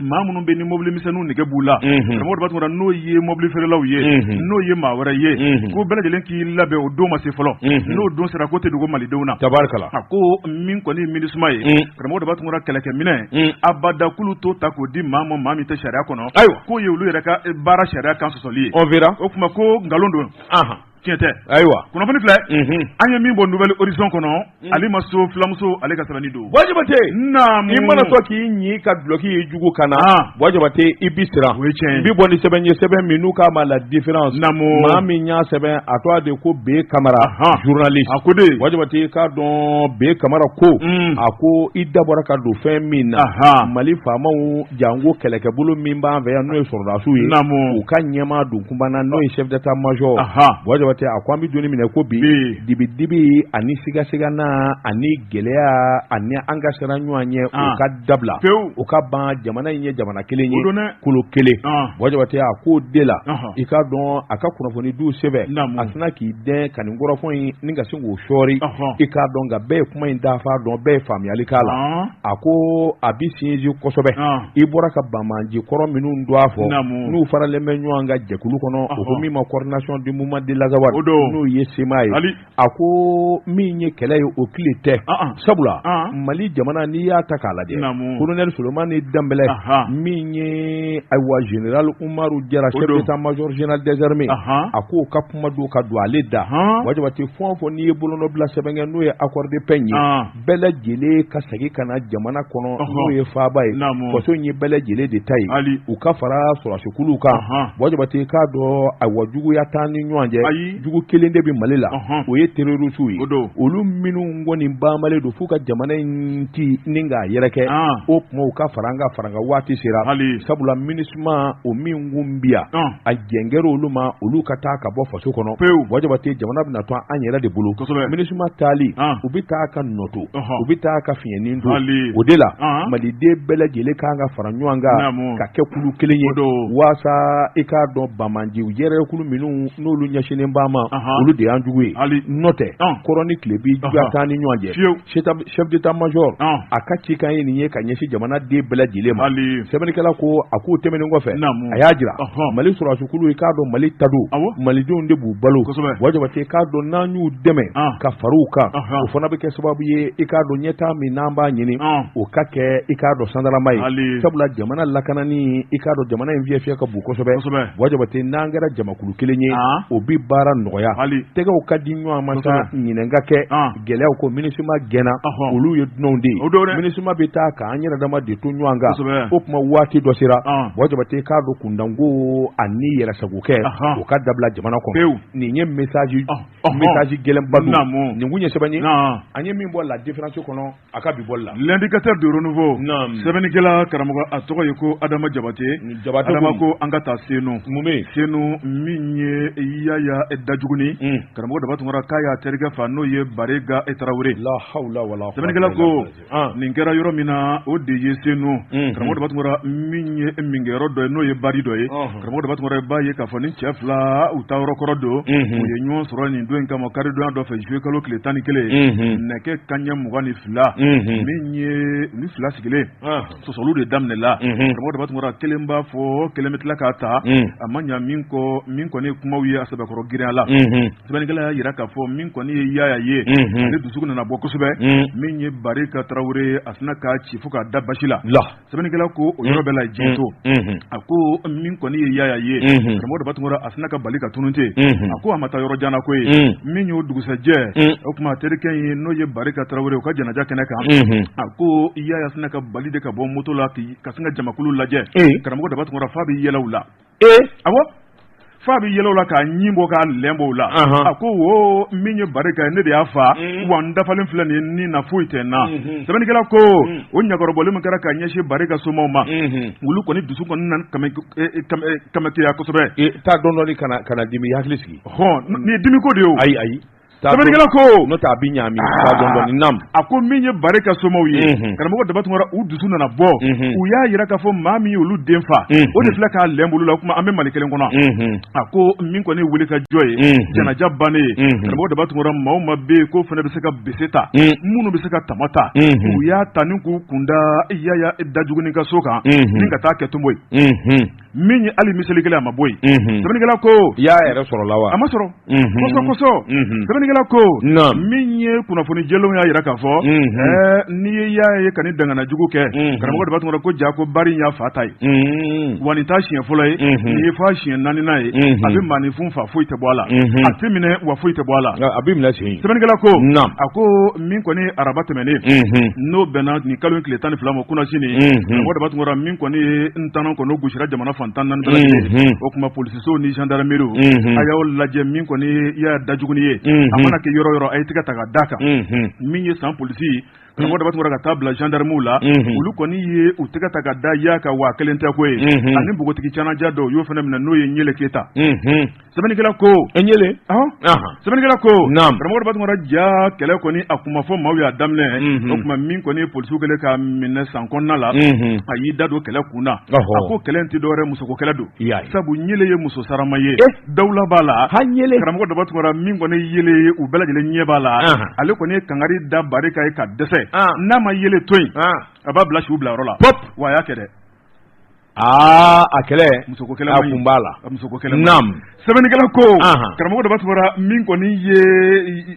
maa minnu bɛ ni mobili misɛnninw nege b'u la karamɔgɔ Daba Tunkara n'o ye mobili feerelaw ye n'o ye maa wɛrɛ ye ko bɛɛ lajɛlen k'i labɛn o don ma se fɔlɔ N'o don sera k'o tɛ dogo malidenw na. Tabarikala. A ko min kɔni ye MINUSMA ye, karamɔgɔ Daba Tunkara kɛlɛkɛminɛ, abada k'olu t'o ta k'o di maa ma maa min tɛ sariya kɔnɔ. Ayiwa. K'o ye olu yɛrɛ ka baara sariya kan sɔsɔli ye. On verra. O tuma ko nkalon don. Tiɲɛ tɛ. Ayiwa. Kunnafoni filɛ. An ye min bɔ Nouvel Horizon kɔnɔ. Ale ma so filamuso ale ka sɛbɛnni don. Buwa Jabate. Naamu. I mana to k'i ɲi ka dulɔki ye jugu kan na. Buwa Jabate i bi siran. O ye tiɲɛ ye. N bi bɔ ni sɛbɛn ye sɛbɛn min n'u k'a ma La Différence. Naamu. Maa min y'a sɛbɛn a tɔgɔ de ko B Kamara. Journaliste. A ko de. Buwa Jabate i k'a dɔn B Kamara ko. A ko i da bɔra ka don fɛn min na. Mali faamaw janko kɛlɛkɛbolo min b'an fɛ yan n'o ye sɔrɔdasiw ye. Naamu. U ka ɲɛmaa don kunba na n'o ye chef d'état major. Buwa Jabate a ko an bɛ don min na ko bi. Dibi dibi ani sigasigana ani gɛlɛya ani an ka siran ɲɔgɔn ɲɛ o ka dabila. Pewu. O ka ban jamana in ye jamana kelen ye. O don dɛ. Kolo kelen. Buwa Jabate a k'o de la. I k'a dɔn a ka kunnafonidiw sɛbɛn. Naamu. A sina k'i dɛn ka nin kɔrɔfɔ in ni ka sin k'o sɔɔri. I k'a dɔn nka bɛɛ ye kuma in dafa dɔn bɛɛ ye faamuyali k'a la. A ko a bɛ sinsin kosɛbɛ. I bɔra ka banbaanci kɔrɔ minnu tɔgɔ fɔ. Naamu. N'u faralen bɛ ɲɔgɔn kan jɛkulu kɔnɔ. O ko min ma coordination du mouvement de l'Azawad. O don. N'o ye CMA ye. Ali. A ko min ye kɛlɛ ye o tile tɛ. Sabula. Mali jamana n'i y'a ta k'a lajɛ. Naamu. Colonel Solomani Danbɛlɛ. Min ye ayiwa général Umaru Jara chef d'état major général des armées. A k'o ka kuma don ka don ale da. Buwa Jabate fɛn o fɛn n'i ye bolonɔbila sɛbɛn kɛ n'o ye accord de paix ye. Bɛɛ lajɛlen ka segin ka na jamana kɔnɔ n'o ye faaba ye faso in ye bɛɛ lajɛlen de ta ye u ka fara sɔrɔdasikuluw kan Buwa Jabate i k'a dɔn ayiwa juguya t'an ni ɲɔgɔn cɛ jugu kelen de bɛ Mali la o ye terroristew ye olu minnu kɔni banbalen don f'u ka jamana in ci ni k'a yɛrɛkɛ o tuma u ka fara an ka farankan waati sera sabula MINUSMA o min kun bi yan a jɛn kɛra olu ma olu ka taa ka bɔ faso kɔnɔ pewu Buwa Jabate jamana bɛna to an yɛrɛ de bolo MINUSMA taali u bɛ taa ka nɔ to u bɛ taa ka fiɲɛnin to o de la maliden bɛɛ lajɛlen kan ka fara ɲɔgɔn kan ka kɛ kulu kelen ye waasa i k'a dɔn banbaanci yɛrɛkulu minnu n'olu ɲɛsinnen b'an ma olu de y'an jugu ye n'o tɛ kɔrɔn ni tilebin juguya t'an ni ɲɔgɔn cɛ chef d'état major a ka cikan ye nin ye ka ɲɛsin jamana den bɛɛ lajɛlen ma sɛbɛnnikɛla ko a k'o tɛmɛnen kɔfɛ a y'a jira Mali sɔrɔdasikulu i k'a dɔn Mali ta don malidenw de b'u balo Buwa Jabate i k'a dɔn n'an y'u dɛmɛ ka fara u kan o fana bɛ kɛ sababu ye i k'a dɔn ɲɛtaa min n'an b'a ɲini o ka kɛ i k'a dɔn sandarama ye sabula jamana lakanani i k'a dɔn jamana in fiyɛfiyɛ ka bon kosɛbɛ Buwa Jabate n'an kɛra jamakulu kelen ye o bɛ baara nɔgɔya tɛgɛw ka di ɲɔgɔn ma sa ɲinɛ ka kɛ gɛlɛyaw ko MINUSMA gɛnna olu ye dunanw de ye MINUSMA bɛ taa k'an yɛrɛ dama de to ɲɔgɔn kan o tuma waati dɔ sera Buwa Jabate k'a dɔn kundanko ani yɛrɛsagokɛ o ka dabila jamana kɔnɔ nin ye message message gɛlɛnba don nin kun ye sɛbɛn ye an ye min bɔ La Différence kɔnɔ a ka bi bɔli la L'Indicateur du Renouveau sɛbɛnnikɛla karamɔgɔ a tɔgɔ ye ko Adama Jabate Adama ko an ka taa Senu mun bɛ Senu min ye Yaya Dajuguni karamɔgɔ Daba Tunkara k'a y'a terikɛ fa n'o ye Barega Tarawele la hawla wala sɛbɛnnikɛla ko nin kɛra yɔrɔ min na o de ye Senu karamɔgɔ Daba Tunkara min ye minkɛyɔrɔ dɔ ye n'o ye bari dɔ ye karamɔgɔ Daba Tunkara i b'a ye k'a fɔ ni cɛ fila u taa yɔrɔ kɔrɔ don u ye ɲɔgɔn sɔrɔ nin don in kama karidonya dɔ fɛ juillet kalo tile 11 nɛgɛ kanɲɛ 22 min ye ni fila sigilen sɔsɔliw de daminɛla karamɔgɔ Daba Tunkara kelen b'a fɔ kelen bɛ tila k'a ta a ma ɲa min kɔ min kɔni ye kumaw ye a sɛbɛkɔrɔ girinya la sɛbɛnnikɛla y'a jira k'a fɔ min kɔni ye Yaya ye ale dusukun nana bɔ kosɛbɛ min ye Barika Tarawele a sina k'a ci fo k'a da basi la sɛbɛnnikɛla ko o yɔrɔ bɛɛ la diɲɛ to a ko min kɔni ye Yaya ye karamɔgɔ Daba Tunkara a sina ka bali ka tunun ten a ko a ma taa yɔrɔ jan na ko ye min y'o dugusɛjɛ o tuma terikɛ in n'o ye Barika Tarawele o ka janaja kɛnɛ kan a ko Yaya sina ka bali de ka bɔ moto la ka sin ka jamakulu lajɛ karamɔgɔ Daba Tunkara f'a bɛ yɛlɛ u la awɔ f'a bɛ yɛlɛ u la k'a ɲin bɔ k'a lɛn bɔ u la a ko wo min ye Barika ye ne de y'a fa wa n dafalen filɛ nin ye ni na foyi tɛ n na sɛbɛnnikɛla ko o ɲakɔrɔbɔli min kɛra ka ɲɛsin Barika somaw ma olu kɔni dusu kɔni nana kamakeya kosɛbɛ taa dɔɔni dɔɔni ka na dimi i hakili sigi hɔn nin ye dimiko de ye o ayi ayi Sɛbɛnnikɛla ko n'o tɛ a bɛ ɲaami taa dɔɔni dɔɔni naam a ko min ye Barika somaw ye karamɔgɔ Daba Tunkara u dusu nana bɔ u y'a jira k'a fɔ maa min ye olu den fa o de filɛ k'a lɛn bolo la o tuma an bɛ Mali kelen kɔnɔ a ko min kɔni ye wuli ka jɔ ye janaja bannen ye karamɔgɔ Daba Tunkara maa o maa bɛ yen k'o fana bɛ se ka bese ta minnu bɛ se ka tama ta u y'a ta ni k'u kunda Yaya Dajuguni ka so kan ni ka taa kɛ tonbo ye min ye hali miseli kelen a ma bɔ yen sɛbɛnnikɛla ko y'a yɛrɛ sɔrɔ la wa a ma sɔrɔ kosɔ kosɔ sɛbɛnnikɛla Sɛbɛnnikɛla ko min ye kunnafoni jɛlenw y'a jira k'a fɔ n'i ye y'a ye ka nin dangana jugu kɛ, karamɔgɔ Daba Tunkara ko ja ko bari y'a fa ta ye, wa nin t'a siɲɛ fɔlɔ ye, nin ye f'a siɲɛ naaninan ye. A bɛ maaninfin fa, foyi tɛ bɔ a la, a tɛ minɛ wa foyi tɛ bɔ a la. A bɛ minɛ sen. Sɛbɛnnikɛla ko a ko min kɔni araba tɛmɛnen, n'o bɛnna nin kalo in tile 12 ma, kunasini, karamɔgɔ Daba Tunkara, min kɔni ye ntanan kɔni gosira jamana fan 14 bɛɛ lajɛlen, o tuma polisisow ni gendarmerie, a y'aw lajɛ min kɔni y'a dajuguni ye, a mana kɛ yɔrɔ yɔrɔ, a ye tɛgɛ ta ka d'a kan. Min ye san polisi, karamɔgɔ Daba Tunkara, ka taa bila gendarmew la, olu kɔni ye u tɛgɛ ta ka da y'a kan, wa kelen tɛ ko ye, ani npogotigi cananja dɔw y'o fana minɛ, n'o ye Ɲele Keyita. Sɛbɛnnikɛla ko Ɲele. Sɛbɛnnikɛla ko, karamɔgɔ Daba Tunkara, ja kɛlɛ kɔni a kuma fɔ maaw y'a daminɛ. O tuma min kɔni ye polisiw kɛlen ka minɛ san kɔnɔna la, a y'i da don kɛlɛ kun na. A ko kɛlɛ in tɛ dɔwɛrɛ, musoko kɛlɛ don, sabu Ɲele ye muso sarama ye, dawula b'a la. Karamɔgɔ Daba Tunkara, min kɔni Yele ye, u bɛɛ lajɛlen ɲɛ b'a la. Ale kɔni ye kangari da Bari kan ye ka dɛsɛ, n'a ma Yele to yen, a b'a bila su bilayɔrɔ la. Wa a y'a kɛ dɛ. Aa, a kɛlɛ musoko kɛlɛ a kun b'a la. Musoko kɛlɛ. Naam. Sɛbɛnnikɛla ko, karamɔgɔ Daba Tunkara, min kɔni ye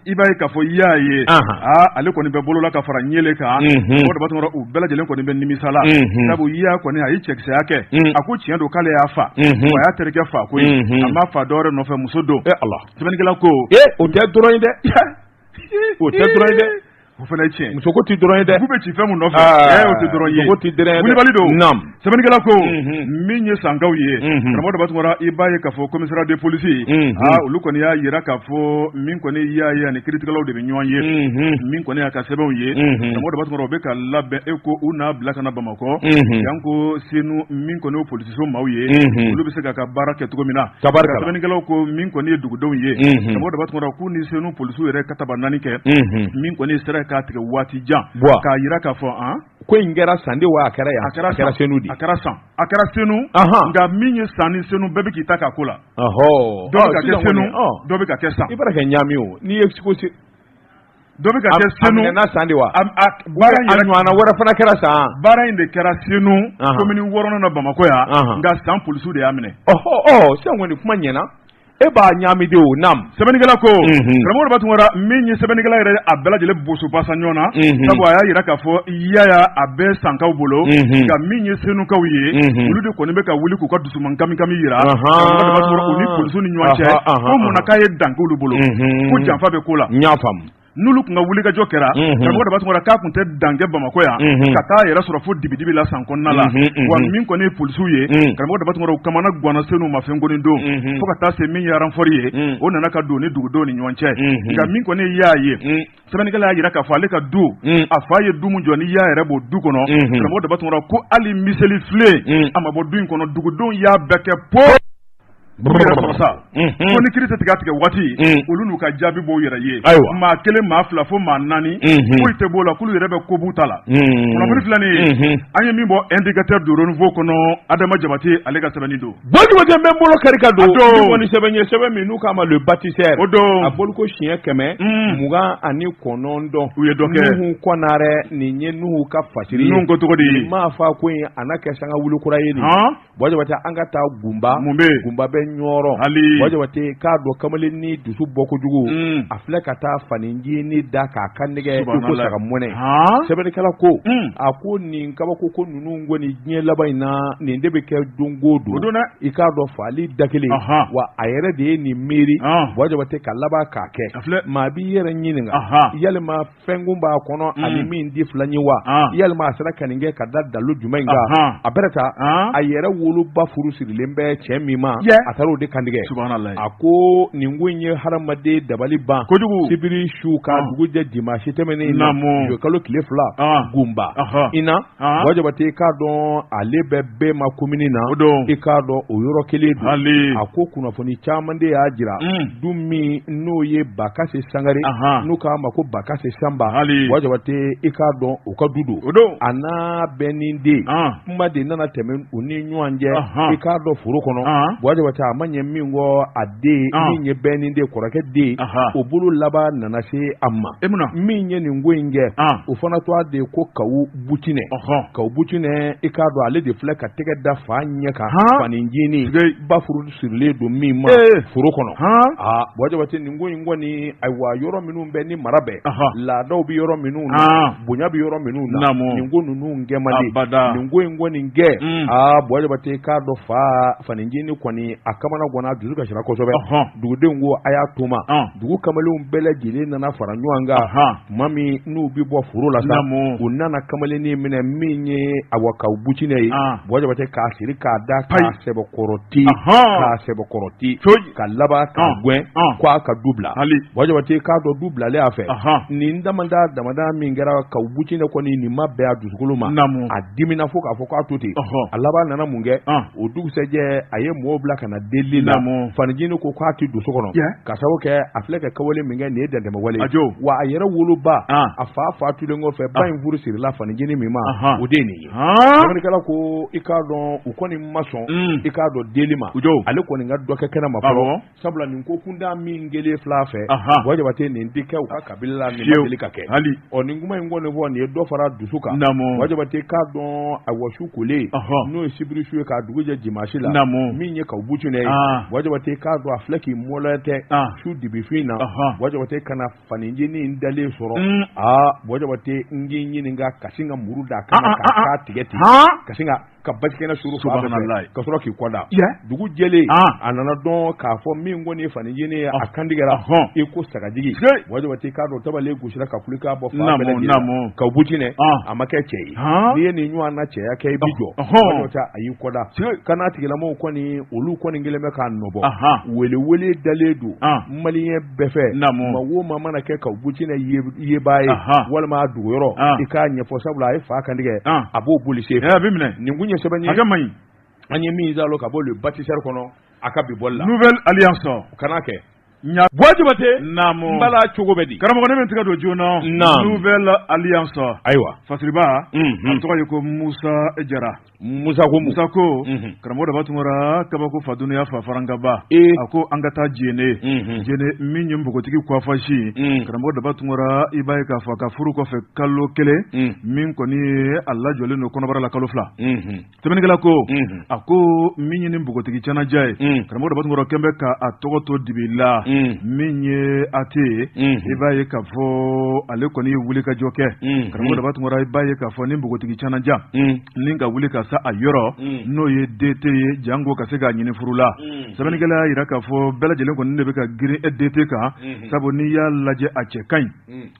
i b'a ye k'a fɔ i y'a ye, aa, ale kɔni bɛ bolola ka fara Ɲele kan. Karamɔgɔ Daba Tunkara, u bɛɛ lajɛlen kɔni bɛ nimisa la, sabu i y'a kɔni a ye cɛkisɛya kɛ. A ko tiɲɛ don k'ale y'a fa, wa a y'a terikɛ fa koyi, a ma fa dɔwɛrɛ nɔfɛ, muso don. E Ala. Sɛbɛnnikɛla ko o tɛ dɔrɔn ye dɛ, o tɛ dɔrɔn ye dɛ. O fana ye tiɲɛ. Musoko tɛ dɔrɔn ye dɛ. Dugu bɛ ci fɛn mun nɔfɛ, o tɛ dɔrɔn ye. Musoko tɛ dɔrɔn ye dɛ. Wulibali don. Naam. Sɛbɛnnikɛla ko min ye sankaw ye, karamɔgɔ Daba Tunkara, i b'a ye k'a fɔ commissariat de police, aa, olu kɔni y'a jira k'a fɔ min kɔni y'a ye ani kiiritigɛlaw de bɛ ɲɔgɔn ye. Min kɔni y'a ka sɛbɛnw ye, karamɔgɔ Daba Tunkara, o bɛ ka labɛn e ko u n'a bila ka na Bamakɔ yan ko Senu, min kɔni o polisiso maaw ye, olu bɛ se k'a ka baara kɛ cogo min na. Sɛbɛnnikɛlaw ko min kɔni ye dugudenw ye, karamɔgɔ Daba Tunkara, k'u ni Senu polisiw yɛrɛ kataba naani kɛ, min kɔni sera k'a tigɛ waati jan, k'a jira k'a fɔ an ko in kɛra san de wa a kɛra yan? A kɛra Senu de. A kɛra san, a kɛra Senu, nka min ye san ni Senu bɛɛ bɛ k'i ta k'a ko la. Dɔ bɛ ka kɛ Senu, dɔ bɛ ka kɛ san. I b'a kɛ ɲaami o, n'i ye ko dɔ bɛ ka kɛ Senu. A minɛna san de wa? Baara in yɛrɛ ɲɔgɔnna wɛrɛ fana kɛra san. Baara in de kɛra Senu, komini wɔɔrɔnan na Bamakɔ yan, nka san polisiw de y'a minɛ. Ɔ, sisan kɔni kuma ɲɛna, e b'a ɲaami de o. Naam. Sɛbɛnnikɛla ko, karamɔgɔ Daba Tunkara, min ye sɛbɛnnikɛla yɛrɛ a bɛɛ lajɛlen boso basa ɲɔgɔn na, sabu a y'a jira k'a fɔ yaya a bɛ sankaw bolo, nka min ye senukaw ye, olu de kɔni bɛ ka wuli k'u ka dusuman kamikami jira, karamɔgɔ Daba Tunkara, u ni polisiw ni ɲɔgɔn cɛ, ko munna k'a ye dan k'olu bolo, ko janfa bɛ ko la. N y'a faamu. N'olu tun ka wulikajɔ kɛra, karamɔgɔ Daba Tunkara, k'a tun tɛ dan kɛ Bamakɔ yan ka taa yɛrɛ sɔrɔ fo dibidibi la san kɔnɔna la. Wa min kɔni ye polisiw ye, karamɔgɔ Daba Tunkara, u kamana ganna Senu ma fɛn don, fo ka taa se min ye renfort ye, o nana ka don ni dugudenw ni ɲɔgɔn cɛ. Nka min kɔni y'a ye, sɛbɛnnikɛla y'a jira k'a fɔ ale ka du, a fa ye du min jɔ, ni y'a yɛrɛ b'o du kɔnɔ, karamɔgɔ Daba Tunkara, ko hali miseli filen a ma bɔ du in kɔnɔ, dugudenw y'a bɛɛ kɛ po sa ko ni kiri tɛ tigɛ tigɛ waati, olu n'u ka jaabi b'o yɛrɛ ye. Ayiwa, maa kelen, maa fila, fo maa naani, foyi tɛ b'o la, k'olu yɛrɛ bɛ ko b'u ta la. Kunnafoni filɛ nin ye, an ye min bɔ Indicateur du Renouveau kɔnɔ, Adama Jabate ale ka sɛbɛnni don. Buwa Jabate, n bɛ n bolo kari ka don ni kɔni sɛbɛn ye, sɛbɛn min n'u k'a ma Le Bâtisseur. O don a bɔliko siɲɛ 129. U ye dɔ kɛ. Nuhu Kɔnarɛ, nin ye Nuhu ka fasiri ye. Nuhu ko cogo di? Nin maa fa ko in a na kɛ sanga wuli kura ye nin. Buwa Jabate, an ka taa Gunba. Mun bɛ yen? Gunba bɛ Ɲɔrɔ. Hali. Buwa Jabate, k'a dɔn kamalen ni dusu bɔ kojugu. A filɛ ka taa fanicinin da k'a kan nɛgɛ i ko saga mɔnɛ. Sɛbɛnnikɛla ko, a ko nin kabako ko ninnu kɔni diɲɛ laban in na, nin de bɛ kɛ don o don. O don dɛ. I k'a dɔn faali da kelen. Wa a yɛrɛ de ye nin miiri. Buwa Jabate, ka laban k'a kɛ. A filɛ. Maa b'i yɛrɛ ɲininka. Yalima fɛnkun b'a kɔnɔ ani min di fila ye wa? Yalima a sera ka nin kɛ ka da dalu jumɛn in kan? A bɛrɛ ta a yɛrɛ woloba furu sirilen bɛ cɛ min ma, a taara o de kantigɛ. A ko nin ko in ye hadamaden dabali ban kojugu. Sibiri su ka dugu jɛ dimanche tɛmɛnen in na, kalo tile 2, Gunba i na, Buwa Jabate, k'a dɔn ale bɛ Bɛma komini na, i k'a dɔn o yɔrɔ kelen don. A ko kunnafoni caman de y'a jira, du min n'o ye Bakase Sangare, n'u k'a ma ko Bakase Sanba, Buwa Jabate, i k'a dɔn o ka du don, a n'a bɛɛ ni den kuma de nana tɛmɛ u ni ɲɔgɔn cɛ, i k'a dɔn foro kɔnɔ, Buwa Jabate, a ma ɲɛ min kɔ a den min ye bɛnin den kɔrɔkɛ den o bolo laban nana se a ma min ye nin ko in kɛ o fana tɔgɔ de ye ko Kawu Butinɛ Kawu Butinɛ i k'a dɔn ale de filɛ ka tɛgɛ da fa ɲɛ kan fanincinin ba furu sirilen don min ma foro kɔnɔ aa Buwa Jabate nin ko in kɔni ayiwa yɔrɔ minnu bɛ ni mara bɛ laadaw bɛ yɔrɔ minnu na bonya bɛ yɔrɔ minnu na nin ko ninnu kɛ man di nin ko in kɔni kɛ aa Buwa Jabate k'a dɔn fa fanincinin kɔni a kamana ganna a dusu kasira kosɛbɛ dugudenw ko a y'a to ma dugu kamalenw bɛɛ lajɛlen nana fara ɲɔgɔn kan tuma min n'u bɛ bɔ foro la sa u nana kamalennin minɛ min ye awa Kawu Butinɛ ye Buwa Jabate k'a siri k'a da k'a sɛbɛkɔrɔ ti k'a sɛbɛkɔrɔ ti ka laban k'a gɛn ko a ka du bila Buwa Jabate k'a dɔn du bilalen a fɛ nin damada damada min kɛra Kawu Butinɛ kɔni nin ma bɛn a dusukolo ma a dimina fo k'a fɔ k'a to ten a laban nana mun kɛ o dugusɛjɛ a ye mɔgɔw bila ka na delili la fanincinin ko k'a tɛ don so kɔnɔ ka sababu kɛ a filɛ ka kɛwale min kɛ nin ye dantɛmɛwale ye wa a yɛrɛ woloba a fa fatulen kɔfɛ ba in furu sirila fanincinin min ma o de ye nin ye sɛbɛnnikɛla ko i k'a dɔn u kɔni ma sɔn i k'a dɔn deli ma ale kɔni ka dɔ kɛ kɛnɛ ma fɔlɔ sabula nin ko kunda min kɛlen filɛ a fɛ Buwa Jabate nin tɛ kɛ u ka kabila la nin ma deli ka kɛ ɔ nin kuma in kɔni fɔ nin ye dɔ fara dusu kan Buwa Jabate k'a dɔn awa su kolen n'o ye sibiri su ye k'a dugu jɛ dimanche la min ye Kawu Butinɛ ye Buwa Jabate k'a dɔn a filɛ k'i mɔlɛ tɛ su dibifin na Buwa Jabate ka na fanincinin dalen sɔrɔ aa Buwa Jabate n k'i ɲininka ka sin ka muru d'a kan na k'a tigɛ ten ka sin ka basikɛnɛ suru ka sɔrɔ k'i kɔda dugu jɛlen a nana dɔn k'a fɔ min kɔni ye fanincinin ye a kantigɛra i ko sagajigi Buwa Jabate k'a dɔn tabale gosira ka kulekan bɔ fan bɛɛ lajɛlen na Kawu Butinɛ a ma kɛ cɛ ye n'i ye nin ɲɔgɔn na cɛya kɛ i bɛ jɔ Buwa Jabate a y'i kɔda kana tigilamɔgɔw kɔni olu kɔni kɛlen bɛ k'a nɔbɔ welewele dalen don maliyɛn bɛɛ fɛ maa o maa mana kɛ Kawu Butinɛ yebaa ye walima a dogoyɔrɔ i k'a ɲɛfɔ sabula a ye fa kantigɛ a b'o boli sen a bɛ minɛ nin kun ye sɛbɛn ye hakɛ man ɲi an ye min zalo ka bɔ le bâtisseur kɔnɔ a ka bi bɔli la nouvelle alliance kana kɛ Buwa Jabate naamu n bala cogo bɛ di karamɔgɔ ne bɛ n tɛgɛ don joona nouvelle alliance ayiwa fasiriba a tɔgɔ ye ko Musa Jara Musa ko Musa ko karamɔgɔ Daba Tunkara kabako fa dunuya fa farankaba a ko an ka taa Jene Jene min ye npogotigi kuwafasi karamɔgɔ Daba Tunkara i b'a ye k'a fɔ a ka furu kɔfɛ kalo kelen min kɔni ye a lajɔlen don kɔnɔbara la kalo 2 sɛbɛnnikɛla ko a ko min ye nin npogotigi canaja ye karamɔgɔ Daba Tunkara kɛn bɛ ka a tɔgɔ to dibi la min ye AT ye i b'a ye k'a fɔ ale kɔni ye wulikajɔ kɛ karamɔgɔ Daba Tunkara i b'a ye k'a fɔ ni npogotigi canaja ni ka wuli ka sa a yɔrɔ n'o ye DT ye janko ka se k'a ɲini furu la sɛbɛnnikɛla y'a jira k'a fɔ bɛɛ lajɛlen kɔni de bɛ ka girin e DT kan sabu n'i y'a lajɛ a cɛ ka ɲi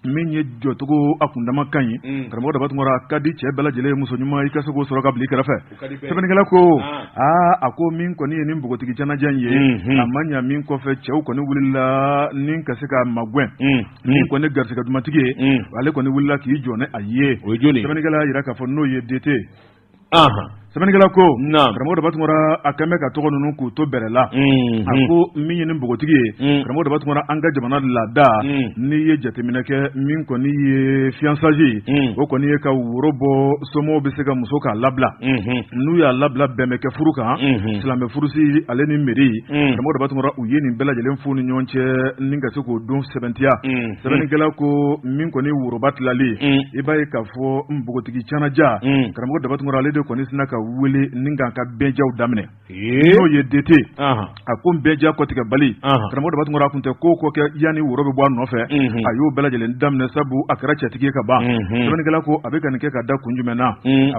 min ye jɔcogo a kundama ka ɲi karamɔgɔ Daba Tunkara a ka di cɛ bɛɛ lajɛlen ye muso ɲuman i ka se k'o sɔrɔ ka bila i kɛrɛfɛ sɛbɛnnikɛla ko aa a ko min kɔni ye nin npogotigi canaja in ye a ma ɲa min kɔfɛ cɛw kɔni wulila ni ka se k'a magɛn min kɔni garisɛgɛ dumatigi ye ale kɔni wulila k'i jɔ ni a ye o ye jɔni sɛbɛnnikɛla y'a jira k'a fɔ n'o ye DT sɛbɛnnikɛla ko karamɔgɔ Daba Tunkara a kɛn bɛ ka tɔgɔ ninnu k'u to bɛrɛ la a ko min ye nin npogotigi ye karamɔgɔ Daba Tunkara an ka jamana laada n'i ye jateminɛ kɛ min kɔni ye fiançailles ye o kɔni ye ka woro bɔ somɔgɔw bɛ se ka muso k'a labila n'u y'a labila bɛn bɛ kɛ furu kan silamɛ furusi ale ni mairie karamɔgɔ Daba Tunkara u ye nin bɛɛ lajɛlen f'u ni ɲɔgɔn cɛ ni ka se k'o don sɛbɛntiya sɛbɛnnikɛla ko min kɔni woroba tilali i b'a ye k'a fɔ npogotigi canaja karamɔgɔ Daba Tunkara ale de kɔni sinna ka wele ni k'a ka bɛnjaw daminɛ n'o ye DT a ko n bɛnja kɔtigɛbali karamɔgɔ Daba Tunkara a tun tɛ ko ko kɛ yanni woro bɛ bɔ a nɔfɛ a y'o bɛɛ lajɛlen daminɛ sabu a kɛra cɛtigi ye ka ban sɛbɛnnikɛla ko a bɛ ka nin kɛ ka da kun jumɛn na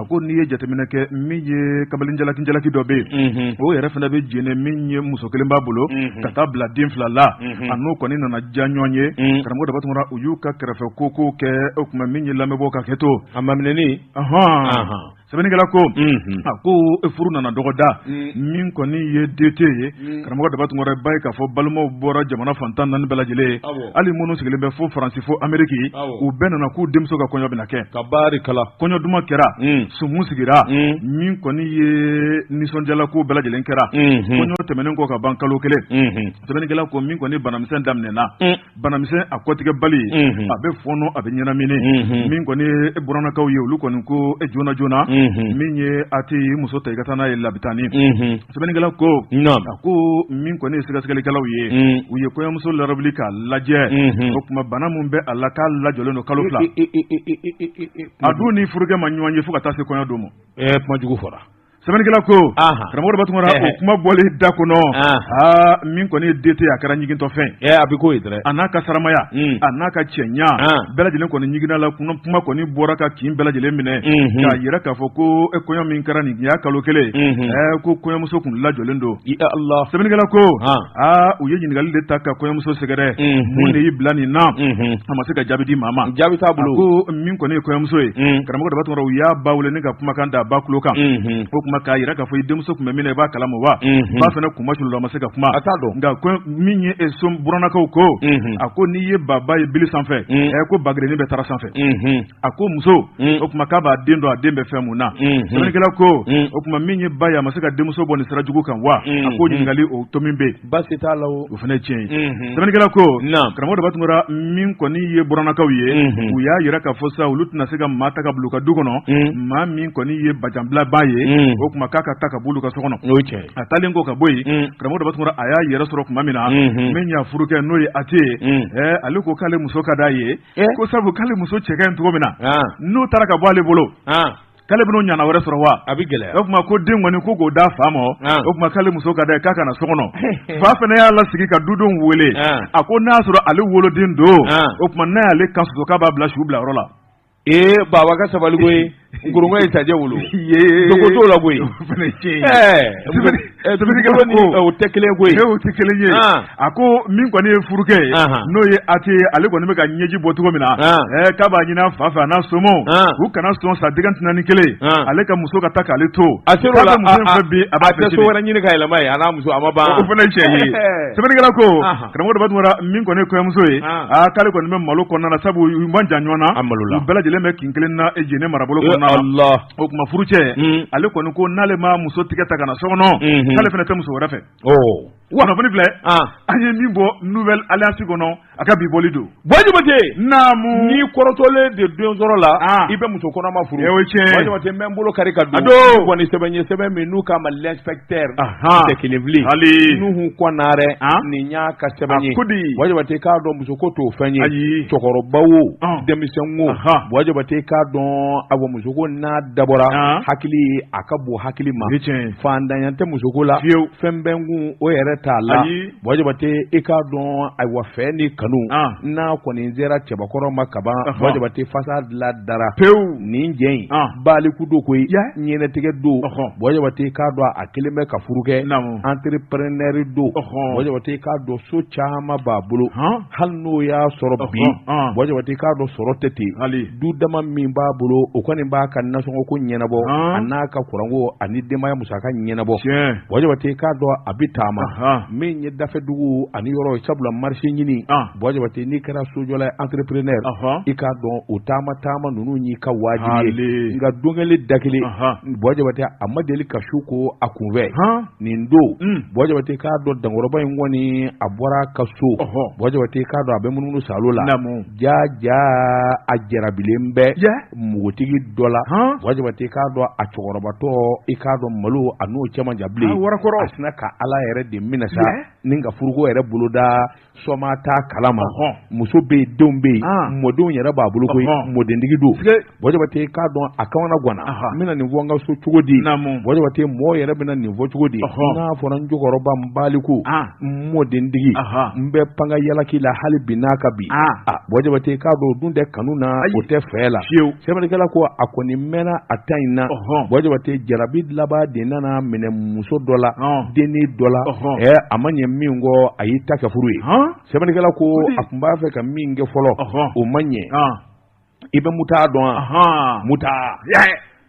a ko n'i ye jateminɛ kɛ min ye kamalen jalaki jalaki dɔ bɛ yen o yɛrɛ fana bɛ Jene min ye muso kelen b'a bolo ka taa bila den 2 la a n'o kɔni nana diya ɲɔgɔn ye karamɔgɔ Daba Tunkara u y'u ka kɛrɛfɛ ko ko kɛ o tuma min ye lamɛnbaaw ka hakɛ to a maminɛni sɛbɛnnikɛla ko a ko furu nana dɔgɔda min kɔni ye DT ye karamɔgɔ Daba Tunkara b'a ye k'a fɔ balimaw bɔra jamana fan 14 bɛɛ lajɛlen ye hali minnu sigilen bɛ fo Faransi fo Ameriki u bɛɛ nana k'u denmuso ka kɔɲɔ bɛna kɛ ka barikala kɔɲɔ duman kɛra sumu sigira min kɔni ye nisɔndiyalako bɛɛ lajɛlen kɛra kɔɲɔ tɛmɛnen kɔ ka ban kalo kelen sɛbɛnnikɛla ko min kɔni banamisɛn daminɛna banamisɛn a kɔtigɛbali a bɛ fɔɔnɔ a bɛ ɲɛnamini min kɔni ye burannakaw ye olu kɔni ko joona joona Min ye AT ye muso ta i ka taa n'a ye labitani. Sɛbɛnnikɛla ko a ko min kɔni ye sɛgɛsɛgɛlikɛlaw ye, u ye kɔɲɔmuso larawuli k'a lajɛ. O tuma bana min bɛ a la k'a lajɔlen don kalo 2. A dun ni furukɛ ma ɲɔgɔn ye fo ka taa se kɔɲɔ don ma. Kuma jugu fɔra. Sɛbɛnnikɛla ko karamɔgɔ Daba Tunkara, o kuma bɔlen da kɔnɔ, aa min kɔni ye DT a kɛra ɲigintɔfɛn. A bɛ k'o ye dɛ. A n'a ka saramaya, a n'a ka cɛɲa bɛɛ lajɛlen kɔni ɲiginna la. Kuma kɔni bɔra ka kin bɛɛ lajɛlen minɛ k'a yira k'a fɔ ko kɔɲɔ min kɛra nin y'a kalo 1, ko kɔɲɔmuso kun lajɔlen don. Sɛbɛnnikɛla ko aa u ye ɲininkali de ta ka kɔɲɔmuso sɛgɛrɛ, mun de y'i bila nin na? A ma se ka jaabi di maa ma. Jaabi t'a bolo. A ko min kɔni ye kɔɲɔmuso ye, karamɔgɔ Daba Tunkara, u y'a ba wele ni ka kumakan da ba tulo kan. O kuma k'a yira k'a fɔ i denmuso tun bɛ min na i b'a kalama wa? Ba fana kun ma a ma se ka kuma. A t'a dɔn. Nka min ye so burannakaw ko, a ko n'i ye baba ye bili sanfɛ, ko bagerenin bɛ taara sanfɛ. A ko muso, o tuma k'a b'a den dɔn, a den bɛ fɛn mun na. Sɛbɛnnikɛla ko o tuma min ye ba ye, a ma se ka denmuso bɔ nin sira jugu kan wa? A ko ɲininkali o tomi bɛ yen. Baasi t'a la o. O fana ye tiɲɛ ye. Sɛbɛnnikɛla ko karamɔgɔ Daba Tunkara, min kɔni ye burannakaw ye, u y'a yira k'a fɔ sa olu tɛna se ka maa ta ka bila u ka du kɔnɔ, maa min kɔni ye bajanbilaba ye, o tuma k'a ka taa ka bɔ olu ka so kɔnɔ. O ye tiɲɛ ye. A taalen kɔ ka bɔ yen, karamɔgɔ Daba Tunkara, a y'a yɛrɛ sɔrɔ tuma min na, min y'a furukɛ n'o ye AT ye, ale ko k'ale muso ka d'a ye, ko sabu k'ale muso cɛ ka ɲi cogo min na, n'o taara ka bɔ ale bolo, k'ale bɛn'o ɲana wɛrɛ sɔrɔ wa? A bɛ gɛlɛya. O tuma ko den kɔni ko k'o d'a fa ma, o tuma k'ale muso ka d'a ye k'a ka na so kɔnɔ. Fa fana y'a lasigi ka dudenw wele, a ko n'a sɔrɔ ale woloden don, o tuma n'a y'ale kan sɔsɔ k'a b'a bila su bila yɔrɔ la. Ee baba ka sabali koyi, nkorongo ye sajɛ wolo, dogo t'o la koyi. O tɛ kelen koyi. O tɛ kelen ye. A ko min kɔni ye furukɛ ye, n'o ye AT ye, ale kɔni bɛ ka ɲɛji bɔ cogo min na, k'a b'a ɲini a fa fɛ a n'a somɔgɔw, u kana sɔn sa dɛgɛ 41, ale ka muso ka taa k'ale to. A ser'o la, muso in fɛ bi a b'a tɛ so wɛrɛ ɲini ka yɛlɛma yen, a n'a muso a ma ban. O fana ye tiɲɛ ye. Sɛbɛnnikɛla ko karamɔgɔ Daba Tunkara, min kɔni ye kɔɲɔmuso ye, aa k'ale kɔni bɛ malo kɔnɔna na, sabu u man jan ɲɔgɔn na, u bɛɛ lajɛlen bɛ kin kelen na Jene marabolo kɔnɔna na. O tuma furucɛ, ale kɔni ko n'ale ma muso tigɛ ta ka na so kɔnɔ, k'ale fana tɛ muso wɛrɛ fɛ. Kunnafoni filɛ, an ye min bɔ Nouvelle Alliance kɔnɔ, a ka bi bɔli don. Buwa Jabate, naamu, n'i kɔrɔtɔlen de den sɔrɔ la, i bɛ muso kɔnɔma furu. O ye tiɲɛ ye. Buwa Jabate, n bɛ n bolo kari ka don. A don. Kɔni sɛbɛn ye sɛbɛn min n'u k'a ma l'inspecteur. Tɛ kelen bilen. Hali. Nuhu Kɔnarɛ. Nin y'a ka sɛbɛn ye. A ko di. Buwa Jabate k'a dɔn muso ko t'o fɛn ye. Ayi. Cɛkɔrɔba wo, denmisɛn wo. Buwa Jabate k'a dɔn awa muso ko n'a dabɔra hakili, a ka bon hakili ma. O ye tiɲɛ ye. Fantanya tɛ muso ko la. Fiyewu. Fɛn bɛ n kun o yɛrɛ t'a la. Ayi. Buwa Jabate i k'a dɔn ayiwa fɛ ni kanu n'a kɔni sera cɛbakɔrɔ ma kaban, Buwa Jabate fasa dilan dara pewu. Nin jɛ in baliku don koyi, ɲɛnɛtigɛ don. Buwa Jabate k'a dɔn a kelen bɛ ka furu kɛ, entrepreneur don. Buwa Jabate k'a dɔn so caman b'a bolo, hali n'o y'a sɔrɔ bi, Buwa Jabate k'a dɔn sɔrɔ tɛ ten. Du dama min b'a bolo, o kɔni b'a ka nasɔngɔ ko ɲɛnabɔ, a n'a ka kuranko ani denbaya musaka ɲɛnabɔ. Buwa Jabate k'a dɔn a bɛ taama min ye dafɛ dugu ani yɔrɔ ye, sabula marché ɲini. Buwa Jabate, n'i kɛra sojɔla ye, entrepreneur, i k'a dɔn o taama taama ninnu y'i ka wajibi ye. Nka don kelen da kelen, Buwa Jabate, a ma deli ka su ko a kunfɛ nin don. Buwa Jabate k'a dɔn dankɔrɔba in kɔni a bɔra a ka so. Buwa Jabate k'a dɔn a bɛ munumunu salo la, ja ja a jarabilen bɛ npogotigi dɔ la. Buwa Jabate k'a dɔn a cɛkɔrɔbatɔ, i k'a dɔn malo a n'o cɛ man jan bilen, a sinna ka Ala yɛrɛ de minɛ sa ni ka furuko yɛrɛ boloda. Sɔma t'a kalama, muso bɛ yen, denw bɛ yen, mɔdenw yɛrɛ b'a bolo koyi, mɔdentigi don. Buwa Jabate k'a dɔn a kamana ganna, n bɛna nin fɔ n ka so cogo di? Buwa Jabate, mɔgɔ yɛrɛ bɛna nin fɔ cogo di? N'a fɔra n cɛkɔrɔba n baliku n mɔdentigi, n bɛ panga yalaki la hali bi n'a ka bi. Buwa Jabate k'a dɔn o dun tɛ kanu na, o tɛ fɛ la. Sɛbɛnnikɛla ko a kɔni mɛnna a ta in na. Buwa Jabate, jarabi laban de nana minɛ muso dɔ la, dennin dɔ la, a ma ɲɛ min kɔ, a y'i ta kɛ furu ye. Sɛbɛnnikɛla ko a tun b'a fɛ ka min kɛ fɔlɔ, o ma ɲɛ. I bɛ muta dɔn wa? Muta.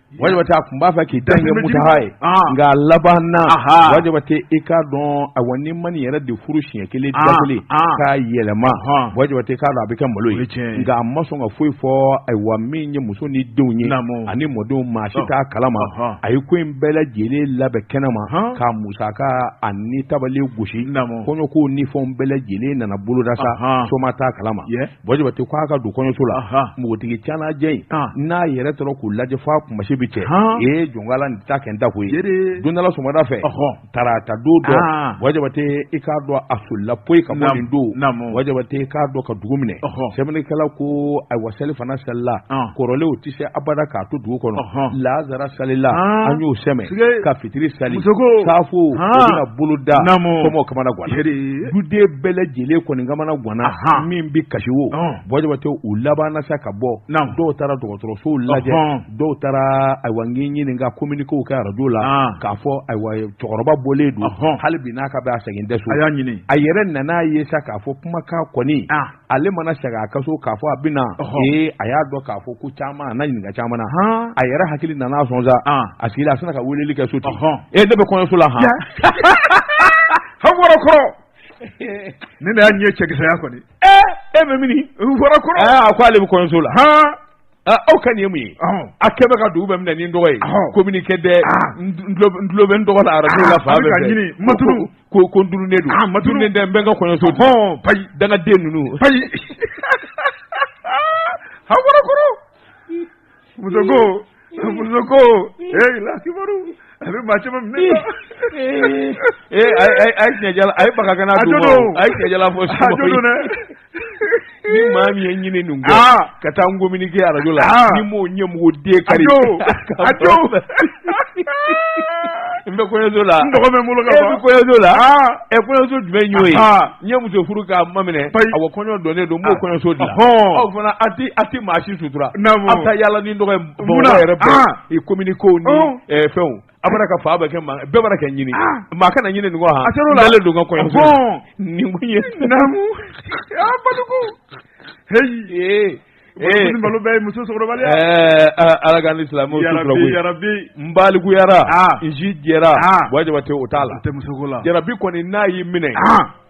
Buwa Jabate, a tun b'a fɛ k'i ta kɛ mutaha ye, nka a laban na, Buwa Jabate i k'a dɔn awa n'i ma nin yɛrɛ de furu siɲɛ kelen da kelen k'a yɛlɛma, Buwa Jabate k'a dɔn a bɛ kɛ malo ye. Nka a ma sɔn ka foyi fɔ ayiwa min ye muso ni denw ye ani mɔdenw, maa si t'a kalama. A ye ko in bɛɛ lajɛlen labɛn kɛnɛma k'a musaka ani tabali gosi, kɔɲɔko ni fɛnw bɛɛ lajɛlen nana boloda sa, soma t'a kalama. Buwa Jabate ko a ka don kɔɲɔso la, npogotigi canajɛ in n'a yɛrɛ tora k'u lajɛ f'a kunbasi bi cɛ ee jɔnkala nin t'a kɛ n da ko ye don dɔ la sɔgɔmada fɛ tarata don dɔ Buwa Jabate i k'a dɔn a solila poyi ka bɔ nin don Buwa Jabate i k'a dɔn ka dugu minɛ sɛbɛnnikɛla ko ayiwa selifana salila kɔrɔlen o tɛ se abada k'a to dugu kɔnɔ lazara salila an y'o sɛmɛ ka fitiri sali saafo o bɛna bolo da kɔmɔ kamana ganna duden bɛɛ lajɛlen kɔni kamana ganna min bɛ kasi wo Buwa Jabate u labanna sa ka bɔ dɔw taara dɔgɔtɔrɔsow lajɛ dɔw taara ayiwa n k'i ɲininka communiquéw kɛ arajo la k'a fɔ ayiwa cɛkɔrɔba bɔlen don hali bi n'a ka bɛ a segin tɛ so a y'a ɲini a yɛrɛ nana ye sa k'a fɔ kumakan kɔni ale mana segin a ka so k'a fɔ a bɛ na ee a y'a dɔn k'a fɔ ko caman a n'a ɲininka caman na a yɛrɛ hakili nana sɔn sa a sigilen a sina ka weleli kɛ so ten ee ne bɛ kɔɲɔso la han han bɔra kɔrɔ ne de y'a ɲɛ cɛkisɛya kɔni e bɛ min bɔra kɔrɔ a ko ale bɛ kɔɲɔso la han aw ka nin ye mun ye a kɛ bɛ ka dugu bɛɛ minɛ ni n dɔgɔ ye communiqué dɛ n tulo bɛ n dɔgɔ la arajo la fan bɛɛ fɛ matunu ko n tununnen don ma tununnen tɛ n bɛ n ka kɔɲɔso payi dangaden ninnu payi han bɔra kɔrɔ muso ko muso ko ee la kibaru a bɛ maa caman minɛ ee a ye tiɲɛjala a ye baga kana don a ye tiɲɛjala fɔ a jo don dɛ ni maa min ye ɲini nin kɔ ka taa n communiqué arajo la ni m'o ɲɛmugu den kari a jo n bɛ kɔɲɔso la n dɔgɔ bɛ n bolo ka e bɛ kɔɲɔso la ɛ kɔɲɔso jumɛn y'o ye n ye muso furu k'a maminɛ awɔ kɔɲɔ dɔnnen don n b'o kɔɲɔso de la aw fana a ti maa si sutura aw bɛ taa yaala ni dɔgɔ ye bamakɔ yɛrɛ bɛɛ i communiquéw ni fɛnw a bɔra ka fa bɛɛ kɛ maa bɛɛ bɔra ka ɲini maa kana ɲini nin kɔ han a ser'o la n dalen don n ka kɔɲɔso nin kun ye naamu aa badugu heyi ee malo bɛɛ ye muso sɔrɔbaliya ala k'an ni silamɛw sutura koyi yarabi n balikuyara n si jɛra Buwa Jabate o t'a la o tɛ musoko la jarabi kɔni n'a y'i minɛ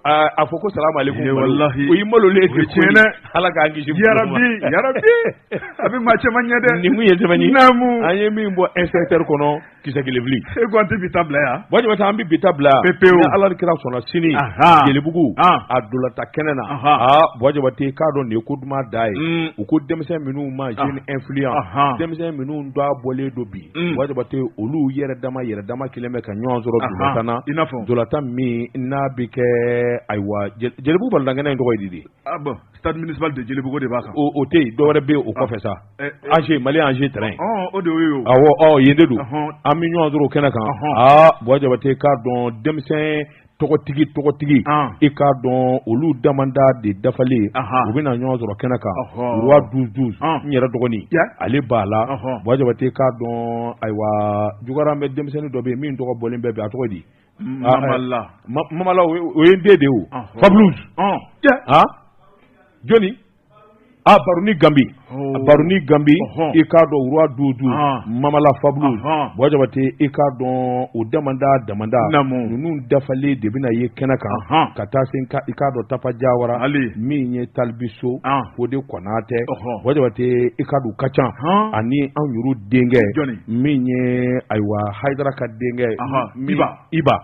a fɔ ko salamu aleykum walahi o y'i malolen de tiɲɛ dɛ ala k'an kisi yarabi yarabi a bɛ maa caman ɲɛ dɛ nin kun ye sɛbɛn ye naamu an ye min bɔ inspecteur kɔnɔ kisɛ kelen fili e ko an tɛ bi ta bila yan Buwa Jabate an bɛ bi ta bila pepewu ni ala ni kira sɔnna sini Jelibugu a dolata kɛnɛ na aa Buwa Jabate k'a dɔn nin ye ko duman da ye u ko denmisɛn minnu ma jeune influent denmisɛn minnu dɔ bɔlen don bi Buwa Jabate olu yɛrɛ dama yɛrɛ dama kelen bɛ ka ɲɔgɔn sɔrɔ dolatan na i n'a fɔ dolatan min n'a bɛ kɛ ayiwa Jelibugu balontankɛnɛ in tɔgɔ ye di de ah bon stade municipal de Jelibugu de b'a kan o tɛ yen dɔwɛrɛ bɛ yen o kɔfɛ sa AG Mali AG terrain o de y'o ye awɔ yen de don an bɛ ɲɔgɔn sɔrɔ o kɛnɛ kan aa Buwa Jabate k'a dɔn denmisɛn tɔgɔtigi tɔgɔtigi i k'a dɔn olu damanda de dafalen u bɛna ɲɔgɔn sɔrɔ kɛnɛ kan roi 12 12 n yɛrɛ dɔgɔnin ale b'a la Buwa Jabate k'a dɔn ayiwa jugaran bɛ denmisɛnnin dɔ bɛ yen min tɔgɔ bɔlen bɛ bi a tɔgɔ di Mamala Mamala o ye n den de ye o Fabluz jɔni a Baroni Gambi Baroni Gambi i k'a dɔn roi 12 12 Mamala Fabluz Buwa Jabate i k'a dɔn o damanda damanda ninnu dafalen de bɛna ye kɛnɛ kan ka taa se i k'a dɔn Tapa Jawara min ye Talibiso Fode Kɔnatɛ Buwa Jabate i k'a dɔn u ka ca ani anw yɛrɛ denkɛ min ye ayiwa Hayidara ka denkɛ Iba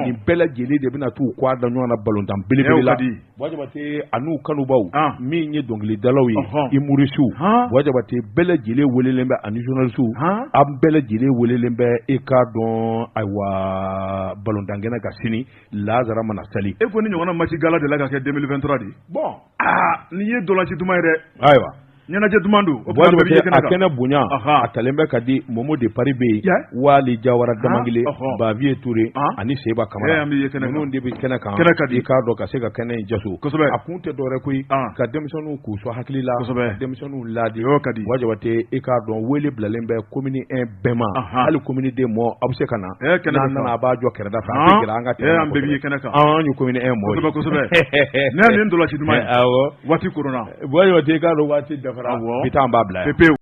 nin bɛɛ lajɛlen de bɛna t'u kɔ da ɲɔgɔn na balontan belebele la Buwa Jabate an'u kanubaw min ye dɔnkilidalaw ye humoristew Buwa Jabate bɛɛ lajɛlen welelen bɛ ani journalistew an bɛɛ lajɛlen welelen bɛ i k'a dɔn ayiwa balontankɛnɛ kan sini lazara mana sali e ko nin ɲɔgɔnna match gala de la ka kɛ 2023 de bon aa nin ye dɔlanci duman ye dɛ ayiwa ɲɛnajɛ duman don Buwa Jabate a kɛnɛ bonya a talen bɛ ka di Momo de Paris bɛ yen Wali Jawara Damangile Baviye Ture ani Seba Kamara ninnu de bɛ kɛnɛ kan i k'a dɔn ka se ka kɛnɛ in jaso a kun tɛ dɔwɛrɛ koyi ka denmisɛnninw k'u sɔn hakili la ka denmisɛnninw laadi Buwa Jabate i k'a dɔn wele bilalen bɛ commune 1 bɛɛ ma hali commune 2 mɔɔ aw bɛ se ka na n'an nana a b'a jɔ kɛrɛda fɛ an tɛ gɛrɛ an ka an bɛɛ b'i kɛnɛ kan an ye commune 1 mɔɔ ye kosɛbɛ ne nin dɔlɔci duman ye awɔ waati koronna Buwa Jabate i k'a dɔn waati dafara bi taa an b'a bila yan pepewu.